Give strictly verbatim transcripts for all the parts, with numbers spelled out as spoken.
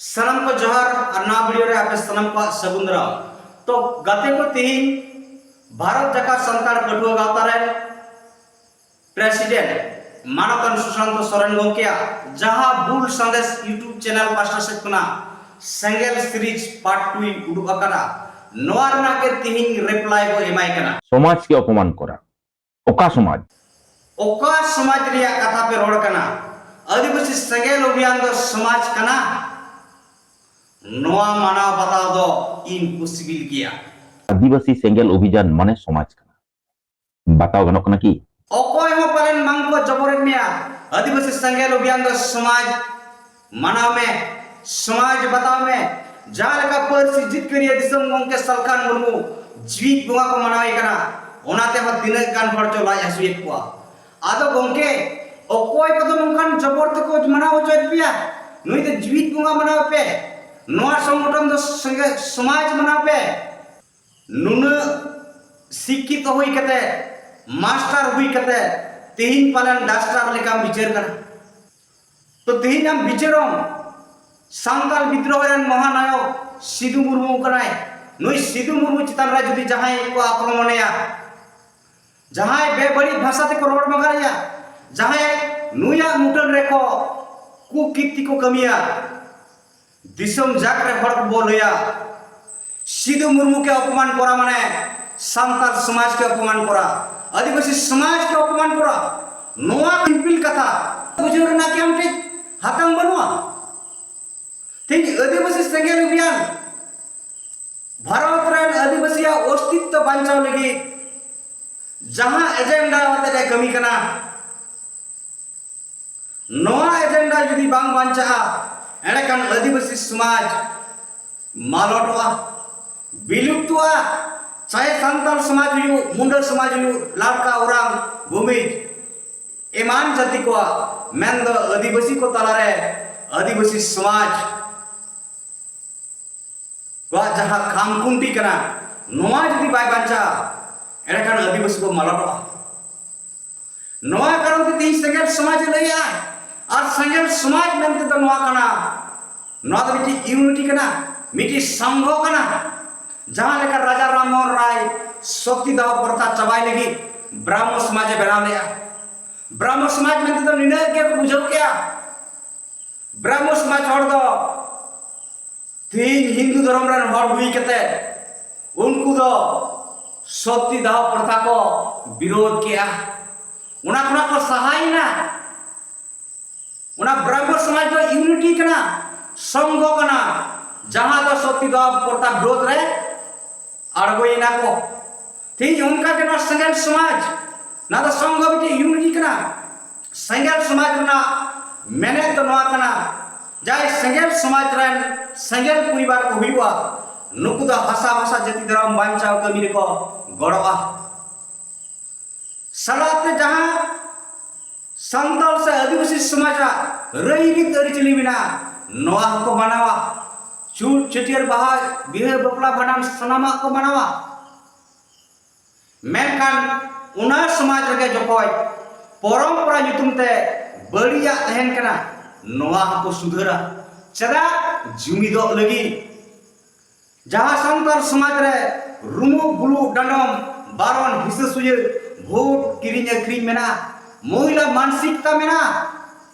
ᱥᱟᱱᱟᱢ ᱠᱚ ᱡᱚᱦᱟᱨ ᱟᱨ ᱱᱟᱣᱟ ᱵᱷᱤᱰᱤᱭᱳ ᱨᱮ ᱟᱯᱮ ᱥᱟᱱᱟᱢ ᱠᱚᱣᱟᱜ ᱥᱟᱹᱜᱩᱱ ᱫᱟᱨᱟᱢ᱾ ᱛᱚ ᱜᱟᱛᱮ ᱠᱚ, ᱛᱮᱦᱮᱧ ᱵᱷᱟᱨᱚᱛ ᱡᱟᱠᱟᱛ ᱥᱟᱱᱛᱟᱲ ᱯᱟᱹᱴᱷᱩᱣᱟᱹ ᱜᱟᱶᱛᱟ ᱨᱮᱱ ᱯᱨᱮᱥᱤᱰᱮᱱᱴ ᱢᱟᱱᱚᱛᱟᱱ ᱥᱩᱥᱟᱱᱛᱚ ᱥᱚᱨᱮᱱ ᱜᱚᱢᱠᱮᱭᱟᱜ ᱡᱟᱦᱟᱸ ᱵᱩᱞ ᱥᱟᱸᱫᱮᱥ YouTube ᱪᱮᱱᱮᱞ ᱯᱟᱥᱴᱟ ᱥᱮᱫ ᱠᱷᱚᱱᱟᱜ ᱥᱮᱸᱜᱮᱞ ᱥᱤᱨᱤᱡᱽ ᱯᱟᱨᱴ ᱴᱩ ᱩᱰᱩᱠ ᱟᱠᱟᱱᱟ, ᱱᱚᱣᱟ ᱨᱮᱱᱟᱜ ᱜᱮ ᱛᱮᱦᱮᱧ ᱨᱤᱯᱞᱟᱭ ᱵᱚ ᱮᱢᱟᱭ ᱠᱟᱱᱟ᱾ ᱥᱚᱢᱟᱡᱽ ᱠᱮ ᱚᱯᱚᱢᱟᱱ ᱠᱚᱨᱟ᱾ ᱚᱠᱟ ᱥᱚᱢᱟᱡᱽ? ᱚᱠᱟ ᱥᱚᱢᱟᱡᱽ ᱨᱮᱭᱟᱜ ᱠᱟᱛᱷᱟ ᱯᱮ ᱨᱚᱲ ᱠᱟᱱᱟ? ᱟᱹᱫᱤᱵᱟᱹᱥᱤ ᱥᱮᱸᱜᱮᱞ ᱚᱵᱷᱤᱭᱟᱱ ᱫᱚ ᱥᱚᱢᱟᱡᱽ ᱠᱟᱱᱟ? ᱱᱚᱣᱟ ᱢᱟᱱᱟᱣ ᱵᱟᱛᱟᱣ ᱫᱚ ᱤᱢᱯᱚᱥᱤᱵᱤᱞ ᱜᱮᱭᱟ᱾ ᱟᱹᱫᱤᱵᱟᱹᱥᱤ ᱥᱮᱸᱜᱮᱞ ᱚᱵᱷᱤᱡᱟᱱ ᱢᱟᱱᱮ ᱥᱚᱢᱟᱡᱽ ᱠᱟᱱᱟ, ᱵᱟᱛᱟᱣ ᱜᱟᱱᱚᱜ ᱠᱟᱱᱟ ᱠᱤ? ᱚᱠᱚᱭ ᱦᱚᱸ ᱯᱟᱞᱮᱱ ᱵᱟᱝ ᱠᱚ ᱡᱚᱵᱚᱨᱮᱫ ᱢᱮᱭᱟ᱾ ᱟᱹᱫᱤᱵᱟᱹᱥᱤ ᱥᱮᱸᱜᱮᱞ ᱚᱵᱷᱤᱭᱟᱱ ᱫᱚ ᱥᱚᱢᱟᱡᱽ ᱢᱟᱱᱟᱣ ᱢᱮ, ᱥᱚᱢᱟᱡᱽ ᱵᱟᱛᱟᱣ ᱢᱮ᱾ ᱡᱟᱦᱟᱸ ᱞᱮᱠᱟ ᱯᱟᱹᱨᱥᱤ ᱡᱤᱛᱠᱟᱹᱨᱤᱭᱟᱹ ᱫᱤᱥᱚᱢ ᱜᱚᱢᱠᱮ ᱥᱟᱞᱠᱷᱟᱱ ᱢᱩᱨᱢᱩ ᱡᱤᱣᱤᱫ ᱵᱚᱸᱜᱟ ᱠᱚ ᱢᱟᱱᱟᱣᱮ ᱠᱟᱱᱟ, ᱚᱱᱟ ᱛᱮᱦᱚᱸ ᱛᱤᱱᱟᱹᱜ ᱜᱟᱱ ᱦᱚᱲ ᱪᱚ ᱞᱟᱡ ᱦᱟᱹᱥᱩᱭᱮᱫ ᱠᱚᱣᱟ᱾ ᱟᱫᱚ ᱜᱚᱢᱠᱮ, ᱚᱠᱚᱭ ᱠᱚᱫᱚ ᱱᱚᱝᱠᱟᱱ ᱡᱚᱵᱚᱨ ᱛᱮᱠᱚ ᱢᱟᱱᱟᱣ ᱦᱚᱪᱚᱭᱮᱫ ᱯᱮᱭᱟ? ᱱᱩᱭ ᱫᱚ ᱡᱤᱣᱤᱫ ᱵᱚᱸᱜᱟ ᱢᱟᱱᱟᱣ ᱯᱮ, ᱱᱚᱣᱟ ᱥᱚᱝᱜᱚᱴᱷᱚᱱ ᱫᱚ ᱥᱮᱸᱜᱮ-, ᱥᱚᱢᱟᱡᱽ ᱢᱟᱱᱟᱣ ᱯᱮ᱾ ᱱᱩᱱᱟᱹᱜ ᱥᱤᱠᱠᱷᱤᱛᱚ ᱦᱩᱭ ᱠᱟᱛᱮ, ᱢᱟᱥᱴᱟᱨ ᱦᱩᱭ ᱠᱟᱛᱮ, ᱛᱮᱦᱮᱧ ᱯᱟᱞᱮᱱ ᱰᱟᱥᱴᱟᱨ ᱞᱮᱠᱟᱢ ᱵᱤᱪᱟᱹᱨ ᱠᱟᱱᱟ᱾ ᱛᱚ ᱛᱮᱦᱮᱧ ᱟᱢ ᱵᱤᱪᱟᱹᱨᱚᱢ, ᱥᱟᱱᱛᱟᱲ ᱵᱤᱫᱽᱨᱳᱦᱚ ᱨᱮᱱ ᱢᱚᱦᱟᱱᱟᱭᱚᱠ ᱥᱤᱫᱩ ᱢᱩᱨᱢᱩ ᱠᱟᱱᱟᱭ᱾ ᱱᱩᱭ ᱥᱤᱫᱩ ᱢᱩᱨᱢᱩ ᱪᱮᱛᱟᱱ ᱨᱮ ᱡᱩᱫᱤ ᱡᱟᱦᱟᱸᱭ ᱠᱚ ᱟᱠᱨᱚᱢᱚᱱᱮᱭᱟ, ᱡᱟᱦᱟᱸᱭ ᱵᱮᱵᱟᱹᱲᱤᱡ ᱵᱷᱟᱥᱟ ᱛᱮᱠᱚ ᱨᱚᱲ ᱵᱟᱜᱟᱲᱮᱭᱟ, ᱡᱟᱦᱟᱸᱭ ᱱᱩᱭᱟᱜ ᱢᱩᱴᱟᱹᱱ ᱨᱮᱠᱚ ᱠᱩᱠᱤᱨᱛᱤ ᱠᱚ ᱠᱟᱹᱢᱤᱭᱟ, ᱫᱤᱥᱚᱢ ᱡᱟᱠ ᱨᱮ ᱦᱚᱲ ᱠᱚ ᱵᱚ ᱞᱟᱹᱭᱟ, ᱥᱤᱫᱩ ᱢᱩᱨᱢᱩ ᱠᱮ ᱚᱯᱚᱢᱟᱱ ᱠᱚᱨᱟ ᱢᱟᱱᱮ ᱥᱟᱱᱛᱟᱲ ᱥᱚᱢᱟᱡᱽ ᱠᱮ ᱚᱯᱚᱢᱟᱱ ᱠᱚᱨᱟ, ᱟᱹᱫᱤᱵᱟᱹᱥᱤ ᱥᱚᱢᱟᱡᱽ ᱠᱮ ᱚᱯᱚᱢᱟᱱ ᱠᱚᱨᱟ᱾ ᱱᱚᱣᱟ ᱥᱤᱢᱯᱤᱞ ᱠᱟᱛᱷᱟ ᱵᱩᱡᱷᱟᱹᱣ ᱨᱮᱱᱟᱜ ᱠᱤ ᱟᱢ ᱴᱷᱮᱱ ᱦᱟᱛᱟᱝ ᱵᱟᱹᱱᱩᱜᱼᱟ? ᱛᱮᱦᱮᱧ ᱟᱹᱫᱤᱵᱟᱹᱥᱤ ᱥᱮᱸᱜᱮᱞ ᱚᱵᱷᱤᱭᱟᱱ ᱵᱷᱟᱨᱚᱛ ᱨᱮᱱ ᱟᱹᱫᱤᱵᱟᱹᱥᱤᱭᱟᱜ ᱚᱥᱛᱤᱛᱛᱚ ᱵᱟᱧᱪᱟᱣ ᱞᱟᱹᱜᱤᱫ ᱡᱟᱦᱟᱸ ᱮᱡᱮᱱᱰᱟ ᱟᱛᱮ ᱮ ᱠᱟᱹᱢᱤ ᱠᱟᱱᱟ, ᱱᱚᱣᱟ ᱮᱡᱮᱱᱰᱟ ᱡᱩᱫᱤ ᱵᱟᱝ ᱵᱟᱧᱪᱟᱜᱼᱟ, ᱮᱸᱰᱮᱠᱷᱟᱱ ᱟᱹᱫᱤᱵᱟᱹᱥᱤ ᱥᱚᱢᱟᱡᱽ ᱢᱟᱞᱚᱴᱚᱜᱼᱟ, ᱵᱤᱞᱩᱯᱛᱚᱜᱼᱟ᱾ ᱪᱟᱦᱮ ᱥᱟᱱᱛᱟᱲ ᱥᱚᱢᱟᱡᱽ ᱦᱩᱭᱩᱜ, ᱢᱩᱱᱰᱟᱹ ᱥᱚᱢᱟᱡᱽ ᱦᱩᱭᱩᱜ, ᱞᱟᱲᱠᱟ, ᱳᱨᱟᱝ, ᱵᱷᱩᱢᱤᱡᱽ, ᱮᱢᱟᱱ ᱡᱟᱹᱛᱤ ᱠᱚᱣᱟᱜ, ᱢᱮᱱᱫᱚ ᱟᱹᱫᱤᱵᱟᱹᱥᱤ ᱠᱚ ᱛᱟᱞᱟᱨᱮ ᱟᱹᱫᱤᱵᱟᱹᱥᱤ ᱥᱚᱢᱟᱡᱽ ᱠᱚᱣᱟᱜ ᱡᱟᱦᱟᱸ ᱠᱷᱟᱢᱠᱷᱩᱱᱴᱤ ᱠᱟᱱᱟ, ᱱᱚᱣᱟ ᱡᱩᱫᱤ ᱵᱟᱭ ᱵᱟᱧᱪᱟᱜᱼᱟ, ᱮᱸᱰᱮᱠᱷᱟᱱ ᱟᱹᱫᱤᱵᱟᱹᱥᱤ ᱠᱚ ᱢᱟᱞᱚᱴᱚᱜᱼᱟ᱾ ᱱᱚᱣᱟ ᱠᱟᱨᱚᱱ ᱛᱮ ᱛᱮᱦᱮᱧ ᱥᱮᱸᱜᱮᱞ ᱥᱚᱢᱟᱡᱽ ᱮ ᱞᱟᱹᱭᱮᱜᱼᱟ᱾ ᱟᱨ ᱥᱮᱸᱜᱮᱞ ᱥᱚᱢᱟᱡᱽ ᱢᱮᱱᱛᱮ ᱫᱚ ᱱᱚᱣᱟ ᱠᱟᱱᱟ, ᱱᱚᱣᱟ ᱫᱚ ᱢᱤᱫᱴᱤᱡ ᱤᱭᱩᱱᱤᱴᱤ ᱠᱟᱱᱟ, ᱢᱤᱫᱴᱤᱡ ᱥᱚᱝᱜᱷᱚ ᱠᱟᱱᱟ᱾ ᱡᱟᱦᱟᱸ ᱞᱮᱠᱟ ᱨᱟᱡᱟ ᱨᱟᱢ ᱢᱳᱦᱚᱱ ᱨᱟᱭ ᱥᱚᱛᱤ ᱫᱟᱦᱚ ᱯᱨᱚᱛᱷᱟ ᱪᱟᱵᱟᱭ ᱞᱟᱹᱜᱤᱫ ᱵᱨᱟᱦᱢᱚ ᱥᱚᱢᱟᱡᱽ ᱮ ᱵᱮᱱᱟᱣ ᱞᱮᱫᱼᱟ, ᱵᱨᱟᱦᱢᱚ ᱥᱚᱢᱟᱡᱽ ᱢᱮᱱᱛᱮ ᱫᱚ ᱱᱤᱱᱟᱹᱜ ᱜᱮ ᱵᱩᱡᱷᱟᱹᱣ ᱠᱮᱜᱼᱟ᱾ ᱵᱨᱟᱦᱢᱚ ᱥᱚᱢᱟᱡᱽ ᱦᱚᱲ ᱫᱚ ᱛᱮᱦᱮᱧ ᱦᱤᱱᱫᱩ ᱫᱷᱚᱨᱚᱢ ᱨᱮᱱ ᱦᱚᱲ ᱦᱩᱭ ᱠᱟᱛᱮ ᱩᱱᱠᱩ ᱫᱚ ᱥᱚᱛᱤ ᱫᱟᱦᱚ ᱯᱨᱚᱛᱷᱟ ᱠᱚ ᱵᱤᱨᱳᱫᱷ ᱠᱮᱜᱼᱟ, ᱚᱱᱟ ᱠᱷᱚᱱᱟᱜ ᱠᱚ ᱥᱟᱦᱟᱭᱮᱱᱟ᱾ ᱚᱱᱟ ᱵᱨᱟᱦᱢᱚ ᱥᱚᱢᱟᱡᱽ ᱫᱚ ᱤᱭᱩᱱᱤᱴᱤ ᱠᱟᱱᱟ, ᱥᱚᱝᱜᱷᱚ ᱠᱟᱱᱟ, ᱡᱟᱦᱟᱸ ᱫᱚ ᱥᱚᱛᱤ ᱫᱟᱦᱚ ᱯᱨᱚᱛᱷᱟ ᱵᱤᱨᱳᱫᱷ ᱨᱮ ᱟᱬᱜᱚᱭᱮᱱᱟ ᱠᱚ᱾ ᱛᱮᱦᱮᱧ ᱚᱱᱠᱟ ᱜᱮ ᱱᱚᱣᱟ ᱥᱮᱸᱜᱮᱞ ᱥᱚᱢᱟᱡᱽ, ᱱᱚᱣᱟ ᱫᱚ ᱥᱚᱝᱜᱷᱚ ᱢᱤᱫᱴᱤᱡ ᱤᱭᱩᱱᱤᱴᱤ ᱠᱟᱱᱟ᱾ ᱥᱮᱸᱜᱮᱞ ᱥᱚᱢᱟᱡᱽ ᱨᱮᱱᱟᱜ ᱢᱮᱱᱮᱛ ᱫᱚ ᱱᱚᱣᱟ ᱠᱟᱱᱟ, ᱡᱟᱦᱟᱸᱭ ᱥᱮᱸᱜᱮᱞ ᱥᱚᱢᱟᱡᱽ ᱨᱮᱱ ᱥᱮᱸᱜᱮᱞ ᱯᱚᱨᱤᱵᱟᱨ ᱠᱚ ᱦᱩᱭᱩᱜᱼᱟ, ᱱᱩᱠᱩ ᱫᱚ ᱦᱟᱥᱟ ᱵᱷᱟᱥᱟ ᱡᱟᱹᱛᱤ ᱫᱷᱚᱨᱚᱢ ᱵᱟᱧᱪᱟᱣ ᱠᱟᱹᱢᱤ ᱨᱮᱠᱚ ᱜᱚᱲᱚᱜᱼᱟ᱾ ᱥᱟᱞᱟᱜ ᱛᱮ ᱡᱟᱦᱟᱸ ᱥᱟᱱᱛᱟᱲ ᱥᱮ ᱟᱹᱫᱤᱵᱟᱹᱥᱤ ᱥᱚᱢᱟᱡᱟᱜ ᱨᱟᱹᱭᱨᱤᱛ ᱟᱹᱨᱤᱪᱟᱹᱞᱤ ᱢᱮᱱᱟᱜᱼᱟ, ᱱᱚᱣᱟ ᱦᱚᱸᱠᱚ ᱢᱟᱱᱟᱣᱟ᱾ ᱪᱷᱩᱛ ᱪᱷᱟᱹᱴᱭᱟᱹᱨ ᱵᱟᱦᱟ ᱵᱤᱦᱟᱹ ᱵᱟᱯᱞᱟ ᱵᱷᱟᱸᱰᱟᱱ ᱥᱟᱱᱟᱢᱟᱜ ᱠᱚ ᱢᱟᱱᱟᱣᱟ᱾ ᱢᱮᱱᱠᱷᱟᱱ ᱚᱱᱟ ᱥᱚᱢᱟᱡᱽ ᱨᱮᱜᱮ ᱡᱚᱠᱷᱚᱡ ᱯᱚᱨᱚᱢᱯᱚᱨᱟ ᱧᱩᱛᱩᱢ ᱛᱮ ᱵᱟᱹᱲᱤᱡᱟᱜ ᱛᱟᱦᱮᱱ ᱠᱟᱱᱟ, ᱱᱚᱣᱟ ᱦᱚᱸᱠᱚ ᱥᱩᱫᱷᱟᱹᱨᱟ᱾ ᱪᱮᱫᱟᱜ? ᱡᱩᱢᱤᱫᱚᱜ ᱞᱟᱹᱜᱤᱫ᱾ ᱡᱟᱦᱟᱸ ᱥᱟᱱᱛᱟᱲ ᱥᱚᱢᱟᱡᱽ ᱨᱮ ᱨᱩᱢᱩᱜ ᱵᱩᱞᱩᱜ ᱰᱟᱸᱰᱚᱢ, ᱵᱟᱨᱚᱱ ᱦᱤᱥᱟᱹ ᱥᱩᱭᱟᱹ, ᱵᱷᱳᱴ ᱠᱤᱨᱤᱧ ᱟᱹᱠᱷᱨᱤᱧ ᱢᱮᱱᱟᱜᱼᱟ, ᱢᱚᱦᱤᱞᱟ ᱢᱟᱱᱥᱤᱠᱛᱟ ᱢᱮᱱᱟᱜᱼᱟ,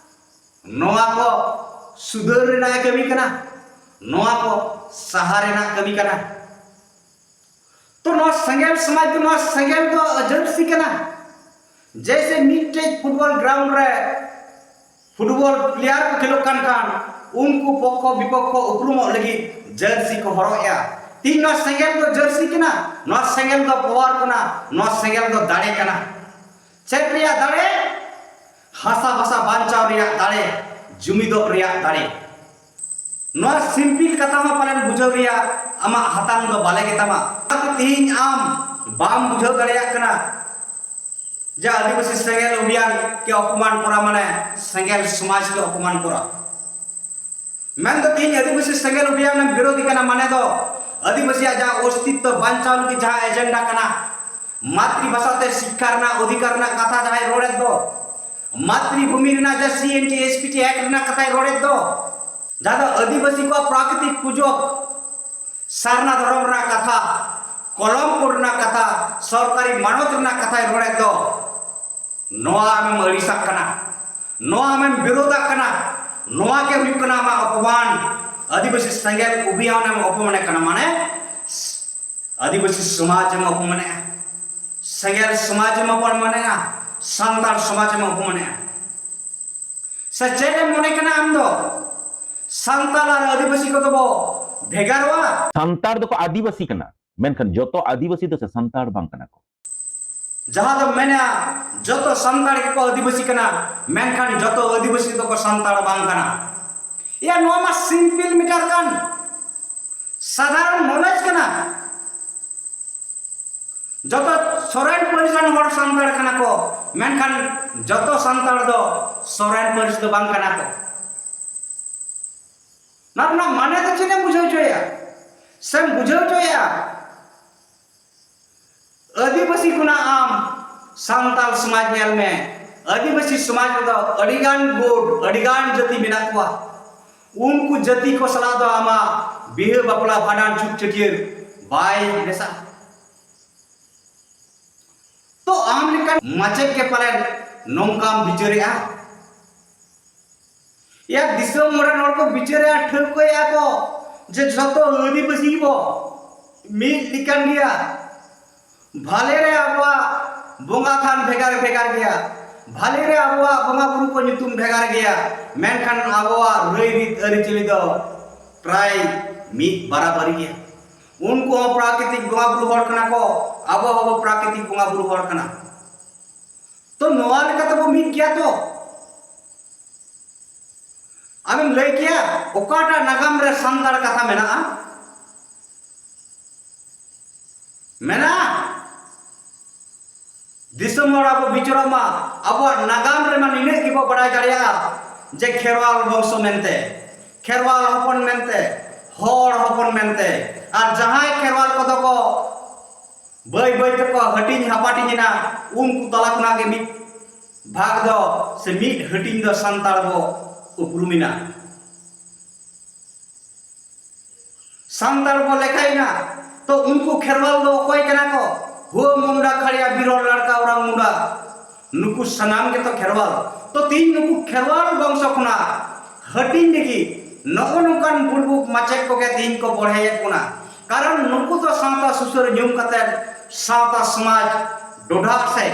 ᱱᱚᱣᱟ ᱠᱚ ᱥᱩᱫᱷᱟᱹᱨ ᱨᱮᱱᱟᱜ ᱮ ᱠᱟᱹᱢᱤ ᱠᱟᱱᱟ, ᱱᱚᱣᱟ ᱠᱚ ᱥᱟᱦᱟ ᱨᱮᱱᱟᱜ ᱠᱟᱹᱢᱤ ᱠᱟᱱᱟ᱾ ᱛᱚ ᱱᱚᱣᱟ ᱥᱮᱸᱜᱮᱞ ᱥᱚᱢᱟᱡᱽ ᱫᱚ, ᱱᱚᱣᱟ ᱥᱮᱸᱜᱮᱞ ᱫᱚ ᱟᱹᱡᱟᱹᱨᱥᱤ ᱠᱟᱱᱟ᱾ ᱡᱮᱭᱥᱮ ᱢᱤᱫᱴᱮᱡ ᱯᱷᱩᱴᱵᱚᱞ ᱜᱨᱟᱣᱩᱱᱰ ᱨᱮ ᱯᱷᱩᱴᱵᱚᱞ ᱯᱞᱮᱭᱟᱨ ᱠᱚ ᱠᱷᱮᱞᱳᱜ ᱠᱟᱱ ᱠᱷᱟᱱ ᱩᱱᱠᱩ ᱯᱚᱠᱠᱷᱚ ᱵᱤᱯᱚᱠᱠᱷᱚ ᱩᱯᱨᱩᱢᱚᱜ ᱞᱟᱹᱜᱤᱫ ᱡᱟᱹᱨᱥᱤ ᱠᱚ ᱦᱚᱨᱚᱜ ᱮᱜᱼᱟ᱾ ᱛᱤᱦᱤᱧ ᱱᱚᱣᱟ ᱥᱮᱸᱜᱮᱞ ᱫᱚ ᱡᱟᱹᱨᱥᱤ ᱠᱟᱱᱟ, ᱱᱚᱣᱟ ᱥᱮᱸᱜᱮᱞ ᱫᱚ ᱯᱟᱣᱟᱨ ᱠᱟᱱᱟ, ᱱᱚᱣᱟ ᱥᱮᱸᱜᱮᱞ ᱫᱚ ᱫᱟᱲᱮ ᱠᱟᱱᱟ᱾ ᱪᱮᱫ ᱨᱮᱭᱟᱜ ᱫᱟᱲᱮ? ᱦᱟᱥᱟ ᱵᱷᱟᱥᱟ ᱵᱟᱧᱪᱟᱣ ᱨᱮᱭᱟᱜ ᱫᱟᱲᱮ, ᱡᱩᱢᱤᱫᱚᱜ ᱨᱮᱭᱟᱜ ᱫᱟᱲᱮ᱾ ᱱᱚᱣᱟ ᱥᱤᱢᱯᱤᱞ ᱠᱟᱛᱷᱟ ᱦᱚᱸ ᱯᱟᱞᱮᱱ ᱵᱩᱡᱷᱟᱹᱣ ᱨᱮᱭᱟᱜ ᱟᱢᱟᱜ ᱦᱟᱛᱟᱝ ᱫᱚ ᱵᱟᱞᱮ ᱜᱮᱛᱟᱢᱟ᱾ ᱚᱱᱟᱛᱮ ᱛᱮᱦᱮᱧ ᱟᱢ ᱵᱟᱢ ᱵᱩᱡᱷᱟᱹᱣ ᱫᱟᱲᱮᱭᱟᱜ ᱠᱟᱱᱟ ᱡᱮ ᱟᱹᱫᱤᱵᱟᱹᱥᱤ ᱥᱮᱸᱜᱮᱞ ᱚᱵᱷᱤᱭᱟᱱ ᱠᱮ ᱚᱯᱚᱢᱟᱱ ᱠᱚᱨᱟ ᱢᱟᱱᱮ ᱥᱮᱸᱜᱮᱞ ᱥᱚᱢᱟᱡᱽ ᱠᱮ ᱚᱯᱚᱢᱟᱱ ᱠᱚᱨᱟ᱾ ᱢᱮᱱᱫᱚ ᱛᱮᱦᱮᱧ ᱟᱹᱫᱤᱵᱟᱹᱥᱤ ᱥᱮᱸᱜᱮᱞ ᱚᱵᱷᱤᱭᱟᱱ ᱮᱢ ᱵᱤᱨᱳᱫᱷᱤ ᱠᱟᱱᱟ ᱢᱟᱱᱮ ᱫᱚ ᱟᱹᱫᱤᱵᱟᱹᱥᱤᱭᱟᱜ ᱡᱟᱦᱟᱸ ᱚᱥᱛᱤᱛᱛᱚ ᱵᱟᱧᱪᱟᱣ ᱞᱟᱹᱜᱤᱫ ᱡᱟᱦᱟᱸ ᱮᱡᱮᱱᱰᱟ ᱠᱟᱱᱟ, ᱢᱟᱛᱨᱤ ᱵᱷᱟᱥᱟ ᱛᱮ ᱥᱤᱠᱠᱷᱟ ᱨᱮᱱᱟᱜ ᱚᱫᱷᱤᱠᱟᱨ ᱨᱮᱱᱟᱜ ᱠᱟᱛᱷᱟ ᱡᱟᱦᱟᱸᱭ ᱨᱚᱲᱮᱫ ᱫᱚ, ᱢᱟᱛᱨᱤ ᱵᱷᱩᱢᱤ ᱨᱮᱱᱟᱜ ᱡᱟᱦᱟᱸ C N T S P T act ᱨᱮᱱᱟᱜ ᱠᱟᱛᱷᱟᱭ ᱨᱚᱲᱮᱫ ᱫᱚ, ᱡᱟᱦᱟᱸ ᱫᱚ ᱟᱹᱫᱤᱵᱟᱹᱥᱤ ᱠᱚᱣᱟᱜ ᱯᱨᱟᱠᱨᱤᱛᱤᱠ ᱯᱩᱡᱟᱹ, ᱥᱟᱨᱱᱟ ᱫᱷᱚᱨᱚᱢ ᱨᱮᱱᱟᱜ ᱠᱟᱛᱷᱟ, ᱠᱚᱞᱚᱢ ᱠᱳᱰ ᱨᱮᱱᱟᱜ ᱠᱟᱛᱷᱟ, ᱥᱚᱨᱠᱟᱨᱤ ᱢᱟᱱᱚᱛ ᱨᱮᱱᱟᱜ ᱠᱟᱛᱷᱟᱭ ᱨᱚᱲᱮᱫ ᱫᱚ, ᱱᱚᱣᱟ ᱟᱢᱮᱢ ᱟᱹᱲᱤᱥᱟᱜ ᱠᱟᱱᱟ, ᱱᱚᱣᱟ ᱟᱢᱮᱢ ᱵᱤᱨᱳᱫᱷᱟᱜ ᱠᱟᱱᱟ, ᱱᱚᱣᱟ ᱜᱮ ᱦᱩᱭᱩᱜ ᱠᱟᱱᱟ ᱟᱢᱟᱜ ᱚᱯᱚᱢᱟᱱ᱾ ᱟᱹᱫᱤᱵᱟᱹᱥᱤ ᱥᱮᱸᱜᱮᱞ ᱚᱵᱷᱤᱭᱟᱱ ᱮᱢ ᱚᱯᱚᱢᱟᱱᱮ ᱠᱟᱱᱟ, ᱢᱟᱱᱮ ᱟᱹᱫᱤᱵᱟᱹᱥᱤ ᱥᱚᱢᱟᱡᱽ ᱮᱢ ᱚᱯᱚᱢᱟᱱᱮᱜᱼᱟ, ᱥᱮᱸᱜᱮᱞ ᱥᱚᱢᱟᱡᱽ ᱮᱢ ᱚᱯᱚᱢᱟᱱᱮᱜᱼᱟ, ᱥᱟᱱᱛᱟᱲ ᱥᱚᱢᱟᱡᱽ ᱮᱢ ᱚᱯᱚᱢᱟᱱᱮᱜᱼᱟ᱾ ᱥᱮ ᱪᱮᱫ ᱮᱢ ᱢᱚᱱᱮ ᱠᱟᱱᱟ ᱟᱢ ᱫᱚ? ᱥᱟᱱᱛᱟᱲ ᱟᱨ ᱟᱹᱫᱤᱵᱟᱹᱥᱤ ᱠᱚᱫᱚ ᱵᱚ ᱵᱷᱮᱜᱟᱨᱚᱜᱼᱟ? ᱥᱟᱱᱛᱟᱲ ᱫᱚᱠᱚ ᱟᱹᱫᱤᱵᱟᱹᱥᱤ ᱠᱟᱱᱟ, ᱢᱮᱱᱠᱷᱟᱱ ᱡᱚᱛᱚ ᱟᱹᱫᱤᱵᱟᱹᱥᱤ ᱫᱚ ᱥᱮ ᱥᱟᱱᱛᱟᱲ ᱵᱟᱝ ᱠᱟᱱᱟ ᱠᱚ᱾ ᱡᱟᱦᱟᱸ ᱫᱚ ᱢᱮᱱᱟ, ᱡᱚᱛᱚ ᱥᱟᱱᱛᱟᱲ ᱜᱮᱠᱚ ᱟᱹᱫᱤᱵᱟᱹᱥᱤ ᱠᱟᱱᱟ, ᱢᱮᱱᱠᱷᱟᱱ ᱡᱚᱛᱚ ᱟᱹᱫᱤᱵᱟᱹᱥᱤ ᱫᱚᱠᱚ ᱥᱟᱱᱛᱟᱲ ᱵᱟᱝ ᱠᱟᱱᱟ᱾ ᱮᱭᱟ, ᱱᱚᱣᱟ ᱢᱟ simple matter ᱠᱟᱱ, ᱥᱟᱫᱷᱟᱨᱚᱱ knowledge ᱠᱟᱱᱟ᱾ ᱡᱚᱛᱚ ᱥᱚᱨᱮᱱ ᱯᱟᱹᱨᱤᱥ ᱨᱮᱱ ᱦᱚᱲ ᱥᱟᱱᱛᱟᱲ ᱠᱟᱱᱟ ᱠᱚ, ᱢᱮᱱᱠᱷᱟᱱ ᱡᱚᱛᱚ ᱥᱟᱱᱛᱟᱲ ᱫᱚ ᱥᱚᱨᱮᱱ ᱯᱟᱹᱨᱤᱥ ᱫᱚ ᱵᱟᱝ ᱠᱟᱱᱟ ᱠᱚ᱾ ᱱᱚᱣᱟ ᱨᱮᱱᱟᱜ ᱢᱟᱱᱮ ᱫᱚ ᱪᱮᱫ ᱮᱢ ᱵᱩᱡᱷᱟᱹᱣ ᱦᱚᱪᱚᱭᱟ? ᱥᱮᱢ ᱵᱩᱡᱷᱟᱹᱣ ᱦᱚᱪᱚᱭᱟ? ᱟᱹᱫᱤᱵᱟᱹᱥᱤ ᱠᱷᱚᱱᱟᱜ ᱟᱢ ᱥᱟᱱᱛᱟᱲ ᱥᱚᱢᱟᱡᱽ ᱧᱮᱞ ᱢᱮ, ᱟᱹᱫᱤᱵᱟᱹᱥᱤ ᱥᱚᱢᱟᱡᱽ ᱨᱮᱫᱚ ᱟᱹᱰᱤᱜᱟᱱ ᱜᱩᱴ, ᱟᱹᱰᱤᱜᱟᱱ ᱡᱟᱹᱛᱤ ᱢᱮᱱᱟᱜ ᱠᱚᱣᱟ᱾ ᱩᱱᱠᱩ ᱡᱟᱹᱛᱤ ᱠᱚ ᱥᱟᱞᱟᱜ ᱫᱚ ᱟᱢᱟᱜ ᱵᱤᱦᱟᱹ, ᱵᱟᱯᱞᱟ, ᱵᱷᱟᱸᱰᱟᱱ, ᱪᱷᱩᱛ, ᱪᱷᱟᱹᱴᱭᱟᱹᱨ ᱵᱟᱭ ᱢᱮᱥᱟᱜᱼᱟ᱾ ᱛᱚ ᱟᱢ ᱞᱮᱠᱟᱱ ᱢᱟᱪᱮᱫ ᱜᱮ ᱯᱟᱞᱮᱱ ᱱᱚᱝᱠᱟᱢ ᱵᱤᱪᱟᱹᱨᱮᱜᱼᱟ? ᱭᱟ, ᱫᱤᱥᱚᱢ ᱢᱚᱬᱮ ᱦᱚᱲ ᱠᱚ ᱵᱤᱪᱟᱹᱨᱮᱜᱼᱟ, ᱴᱷᱟᱹᱣᱠᱟᱹᱭᱮᱜᱼᱟ ᱠᱚ ᱡᱮ ᱡᱷᱚᱛᱚ ᱟᱹᱫᱤᱵᱟᱹᱥᱤ ᱵᱚ ᱢᱤᱫ ᱞᱮᱠᱟᱱ ᱜᱮᱭᱟ᱾ ᱵᱷᱟᱞᱮ ᱨᱮ ᱟᱵᱚᱣᱟᱜ ᱵᱚᱸᱜᱟ ᱛᱷᱟᱱ ᱵᱷᱮᱜᱟᱨ ᱵᱷᱮᱜᱟᱨ ᱜᱮᱭᱟ, ᱵᱷᱟᱞᱮ ᱨᱮ ᱟᱵᱚᱣᱟᱜ ᱵᱚᱸᱜᱟ ᱵᱩᱨᱩ ᱠᱚ ᱧᱩᱛᱩᱢ ᱵᱷᱮᱜᱟᱨ ᱜᱮᱭᱟ, ᱢᱮᱱᱠᱷᱟᱱ ᱟᱵᱚᱣᱟᱜ ᱨᱟᱹᱭ ᱨᱤᱛ ᱟᱹᱨᱤᱪᱟᱹᱞᱤ ᱫᱚ ᱯᱨᱟᱭ ᱢᱤᱫ ᱵᱟᱨᱟᱵᱟᱨᱤ ᱜᱮᱭᱟ᱾ ᱩᱱᱠᱩ ᱦᱚᱸ ᱯᱨᱟᱠᱨᱤᱛᱤᱠ ᱵᱚᱸᱜᱟ ᱵᱩᱨᱩ ᱦᱚᱲ ᱠᱟᱱᱟ ᱠᱚ, ᱟᱵᱚ ᱦᱚᱸᱵᱚ ᱯᱨᱟᱠᱨᱤᱛᱤᱠ ᱵᱚᱸᱜᱟ ᱵᱩᱨᱩ ᱦᱚᱲ ᱠᱟᱱᱟ᱾ ᱛᱚ ᱱᱚᱣᱟ ᱞᱮᱠᱟ ᱛᱮᱵᱚ ᱢᱤᱫ ᱜᱮᱭᱟ ᱛᱚ? ᱟᱢᱮᱢ ᱞᱟᱹᱭ ᱠᱮᱭᱟ ᱚᱠᱟᱴᱟᱜ ᱱᱟᱜᱟᱢ ᱨᱮ ᱥᱟᱱᱛᱟᱲ ᱠᱟᱛᱷᱟ ᱢᱮᱱᱟᱜᱼᱟ? ᱢᱮᱱᱟᱜᱼᱟ? ᱫᱤᱥᱚᱢ ᱦᱚᱲ ᱟᱵᱚ ᱵᱤᱪᱟᱹᱨᱚᱜ ᱢᱟ, ᱟᱵᱚᱣᱟᱜ ᱱᱟᱜᱟᱢ ᱨᱮᱢᱟ ᱱᱤᱱᱟᱹᱜ ᱜᱮᱵᱚ ᱵᱟᱲᱟᱭ ᱫᱟᱲᱮᱭᱟᱜᱼᱟ ᱡᱮ ᱠᱷᱮᱨᱣᱟᱞ ᱵᱚᱝᱥᱚ ᱢᱮᱱᱛᱮ, ᱠᱷᱮᱨᱣᱟᱞ ᱦᱚᱯᱚᱱ ᱢᱮᱱᱛᱮ, ᱦᱚᱲ ᱦᱚᱯᱚᱱ ᱢᱮᱱᱛᱮ, ᱟᱨ ᱡᱟᱦᱟᱸᱭ ᱠᱷᱮᱨᱣᱟᱞ ᱠᱚᱫᱚ ᱠᱚ ᱵᱟᱹᱭ ᱵᱟᱹᱭ ᱛᱮᱠᱚ ᱦᱟᱹᱴᱤᱧ ᱦᱟᱯᱟᱴᱤᱧ ᱮᱱᱟ, ᱩᱱᱠᱩ ᱛᱟᱞᱟ ᱠᱷᱚᱱᱟᱜ ᱜᱮ ᱢᱤᱫ ᱵᱷᱟᱜᱽ ᱫᱚ ᱥᱮ ᱢᱤᱫ ᱦᱟᱹᱴᱤᱧ ᱫᱚ ᱥᱟᱱᱛᱟᱲ ᱵᱚ ᱩᱯᱨᱩᱢ ᱮᱱᱟ᱾ ᱥᱟᱱᱛᱟᱲ ᱵᱚ ᱞᱮᱠᱷᱟᱭᱮᱱᱟ, ᱛᱚ ᱩᱱᱠᱩ ᱠᱷᱮᱨᱣᱟᱞ ᱫᱚ ᱚᱠᱚᱭ ᱠᱟᱱᱟ ᱠᱚ? ᱦᱩᱣᱟᱹ ᱢᱩᱱᱰᱟ ᱠᱷᱟᱲᱤᱭᱟ ᱵᱤᱨᱚᱞ ᱞᱟᱲᱠᱟ ᱚᱨᱟᱝ ᱢᱩᱱᱰᱟ, ᱱᱩᱠᱩ ᱥᱟᱱᱟᱢ ᱜᱮᱛᱚ ᱠᱷᱮᱨᱣᱟᱞ᱾ ᱛᱚ ᱛᱤᱦᱤᱧ ᱱᱩᱠᱩ ᱠᱷᱮᱨᱣᱟᱞ ᱵᱚᱝᱥᱚ ᱠᱷᱚᱱᱟᱜ ᱦᱟᱹᱴᱤᱧ ᱞᱟᱹᱜᱤᱫ ᱱᱚᱜᱼᱚ ᱱᱚᱝᱠᱟᱱ ᱵᱩᱲᱵᱩᱠ ᱢᱟᱪᱮᱫ ᱠᱚᱜᱮ ᱛᱤᱦᱤᱧ ᱠᱚ ᱵᱚᱲᱦᱮᱭᱮᱫ ᱵᱚᱱᱟ᱾ ᱠᱟᱨᱚᱱ ᱱᱩᱠᱩ ᱫᱚ ᱥᱟᱶᱛᱟ ᱥᱩᱥᱟᱹᱨ ᱧᱩᱢ ᱠᱟᱛᱮ ᱥᱟᱶᱛᱟ ᱥᱚᱢᱟᱡᱽ ᱰᱚᱰᱷᱟᱜ ᱥᱮ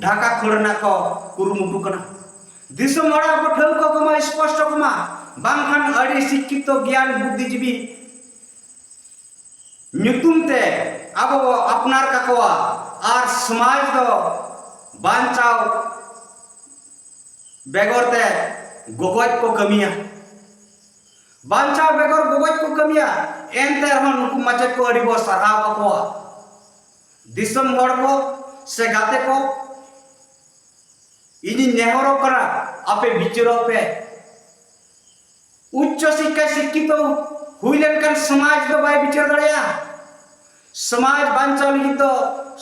ᱰᱷᱟᱠᱟ ᱠᱷᱟᱹᱲ ᱨᱮᱱᱟᱜ ᱠᱚ ᱠᱩᱨᱩᱢᱩᱴᱩ ᱠᱟᱱᱟ᱾ ᱫᱤᱥᱚᱢ ᱦᱚᱲᱟᱜ ᱵᱚ ᱴᱷᱟᱹᱣᱠᱟᱹ ᱠᱚᱢᱟ, ᱥᱯᱚᱥᱴᱚ ᱠᱚᱢᱟ, ᱵᱟᱝᱠᱷᱟᱱ ᱟᱹᱰᱤ ᱥᱤᱠᱠᱷᱤᱛᱚ ᱜᱮᱭᱟᱱ ᱵᱩᱫᱽᱫᱷᱤᱡᱤᱵᱤ ᱧᱩᱛᱩᱢ ᱛᱮ ᱟᱵᱚ ᱵᱚ ᱟᱯᱱᱟᱨ ᱠᱟᱠᱚᱣᱟ ᱟᱨ ᱥᱚᱢᱟᱡᱽ ᱫᱚ ᱵᱟᱧᱪᱟᱣ ᱵᱮᱜᱚᱨ ᱛᱮ ᱜᱚᱜᱚᱡ ᱠᱚ ᱠᱟᱹᱢᱤᱭᱟ᱾ ᱵᱟᱧᱪᱟᱣ ᱵᱮᱜᱚᱨ ᱜᱚᱜᱚᱡ ᱠᱚ ᱠᱟᱹᱢᱤᱭᱟ᱾ ᱮᱱᱛᱮ ᱨᱮᱦᱚᱸ ᱱᱩᱠᱩ ᱢᱟᱪᱮᱫ ᱠᱚ ᱟᱹᱰᱤ ᱵᱚ ᱥᱟᱨᱦᱟᱣ ᱠᱟᱠᱚᱣᱟ᱾ ᱫᱤᱥᱚᱢ ᱦᱚᱲ ᱠᱚ ᱥᱮ ᱜᱟᱛᱮ ᱠᱚ, ᱤᱧᱤᱧ ᱱᱮᱦᱚᱨᱚᱜ ᱠᱟᱱᱟ, ᱟᱯᱮ ᱵᱤᱪᱟᱹᱨᱚᱜ ᱯᱮ᱾ ᱩᱪᱪᱚ ᱥᱤᱠᱠᱷᱟ ᱥᱤᱠᱠᱷᱤᱛᱚ ᱦᱩᱭ ᱞᱮᱱᱠᱷᱟᱱ ᱥᱚᱢᱟᱡᱽ ᱫᱚ ᱵᱟᱭ ᱵᱤᱪᱟᱹᱨ ᱫᱟᱲᱮᱭᱟᱜᱼᱟ᱾ ᱥᱚᱢᱟᱡᱽ ᱵᱟᱧᱪᱟᱣ ᱞᱟᱹᱜᱤᱫ ᱫᱚ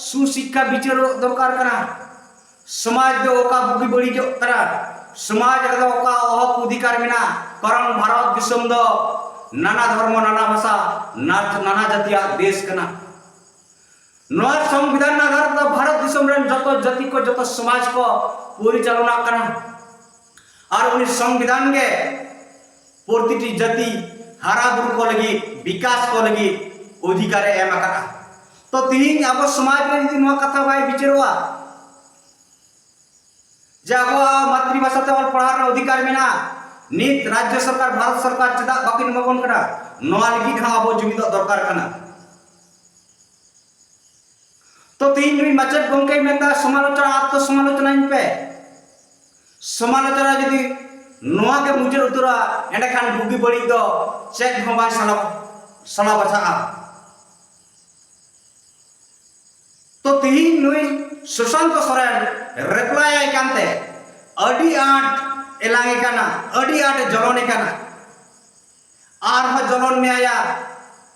ᱥᱩᱥᱤᱠᱠᱷᱟ ᱵᱤᱪᱟᱹᱨᱚᱜ ᱫᱚᱨᱠᱟᱨ ᱠᱟᱱᱟ᱾ ᱥᱚᱢᱟᱡᱽ ᱫᱚ ᱚᱠᱟ ᱵᱩᱜᱤ ᱵᱟᱹᱲᱤᱡᱚᱜ ᱠᱟᱱᱟ, ᱥᱚᱢᱟᱡᱽ ᱨᱮᱫᱚ ᱚᱠᱟ ᱦᱚᱠ ᱚᱫᱷᱤᱠᱟᱨ ᱢᱮᱱᱟᱜᱼᱟ, ᱠᱟᱨᱚᱱ ᱵᱷᱟᱨᱚᱛ ᱫᱤᱥᱚᱢ ᱫᱚ ᱱᱟᱱᱟ ᱫᱷᱚᱨᱢᱚ, ᱱᱟᱱᱟ ᱵᱷᱟᱥᱟ, ᱱᱟ-, ᱱᱟᱱᱟ ᱡᱟᱹᱛᱤᱭᱟᱜ ᱫᱮᱥ ᱠᱟᱱᱟ᱾ ᱱᱚᱣᱟ ᱥᱚᱝᱵᱤᱫᱷᱟᱱ ᱟᱫᱷᱟᱨ ᱛᱮ ᱵᱷᱟᱨᱚᱛ ᱫᱤᱥᱚᱢ ᱨᱮᱱ ᱡᱚᱛᱚ ᱡᱟᱹᱛᱤ ᱠᱚ, ᱡᱚᱛᱚ ᱥᱚᱢᱟᱡᱽ ᱠᱚ ᱯᱚᱨᱤᱪᱟᱞᱚᱱᱟᱜ ᱠᱟᱱᱟ᱾ ᱟᱨ ᱩᱱᱤ ᱥᱚᱝᱵᱤᱫᱷᱟᱱ ᱜᱮ ᱯᱨᱚᱛᱤᱴᱤ ᱡᱟᱹᱛᱤ ᱦᱟᱨᱟ ᱵᱩᱨᱩ ᱠᱚ ᱞᱟᱹᱜᱤᱫ, ᱵᱤᱠᱟᱥ ᱠᱚ ᱞᱟᱹᱜᱤᱫ ᱚᱫᱷᱤᱠᱟᱨ ᱮ ᱮᱢ ᱟᱠᱟᱫᱼᱟ᱾ ᱛᱚ ᱛᱤᱦᱤᱧ ᱟᱵᱚ ᱥᱚᱢᱟᱡᱽ ᱨᱮ ᱡᱩᱫᱤ ᱱᱚᱣᱟ ᱠᱟᱛᱷᱟ ᱵᱟᱭ ᱵᱤᱪᱟᱹᱨᱚᱜᱼᱟ ᱡᱮ ᱟᱵᱚᱣᱟᱜ ᱢᱟᱛᱨᱤ ᱵᱷᱟᱥᱟ ᱛᱮ ᱚᱞ ᱯᱟᱲᱦᱟᱣ ᱨᱮᱱᱟᱜ ᱚᱫᱷᱤᱠᱟᱨ ᱢᱮᱱᱟᱜᱼᱟ, ᱱᱤᱛ ᱨᱟᱡᱽᱡᱚ ᱥᱚᱨᱠᱟᱨ, ᱵᱷᱟᱨᱚᱛ ᱥᱚᱨᱠᱟᱨ ᱪᱮᱫᱟᱜ ᱵᱟᱹᱠᱤᱱ ᱮᱢᱟ ᱵᱚᱱ ᱠᱟᱱᱟ? ᱱᱚᱣᱟ ᱞᱟᱹᱜᱤᱫ ᱦᱚᱸ ᱟᱵᱚ ᱡᱩᱢᱤᱫᱚᱜ ᱫᱚᱨᱠᱟᱨ ᱠᱟᱱᱟ᱾ ᱛᱚ ᱛᱤᱦᱤᱧ ᱱᱩᱭ ᱢᱟᱪᱮᱫ ᱜᱚᱢᱠᱮᱭ ᱢᱮᱱᱫᱟ, ᱥᱚᱢᱟᱞᱳᱪᱚᱱᱟ, ᱟᱛᱢᱚ ᱥᱚᱢᱟᱞᱳᱪᱚᱱᱟᱧ ᱯᱮ᱾ ᱥᱚᱢᱟᱞᱳᱪᱚᱱᱟ ᱡᱩᱫᱤ ᱱᱚᱣᱟ ᱜᱮ ᱢᱩᱪᱟᱹᱫ ᱩᱛᱟᱹᱨᱚᱜᱼᱟ, ᱮᱸᱰᱮᱠᱷᱟᱱ ᱵᱩᱜᱤ ᱵᱟᱹᱲᱤᱡ ᱫᱚ ᱪᱮᱫ ᱦᱚᱸ ᱵᱟᱭ ᱥᱟᱞᱟ, ᱥᱟᱞᱟ ᱵᱟᱪᱷᱟᱜᱼᱟ᱾ ᱛᱚ ᱛᱤᱦᱤᱧ ᱱᱩᱭ ᱥᱩᱥᱟᱱᱛᱚ ᱥᱚᱨᱮᱱ ᱨᱮᱯᱞᱟᱭ ᱟᱭ ᱠᱟᱱᱛᱮ ᱟᱹᱰᱤ ᱟᱸᱴ ᱮᱞᱟᱝ ᱮ ᱠᱟᱱᱟ, ᱟᱹᱰᱤ ᱟᱸᱴ ᱡᱚᱞᱚᱱ ᱮ ᱠᱟᱱᱟ᱾ ᱟᱨᱦᱚᱸ ᱡᱚᱞᱚᱱ ᱢᱮᱭᱟ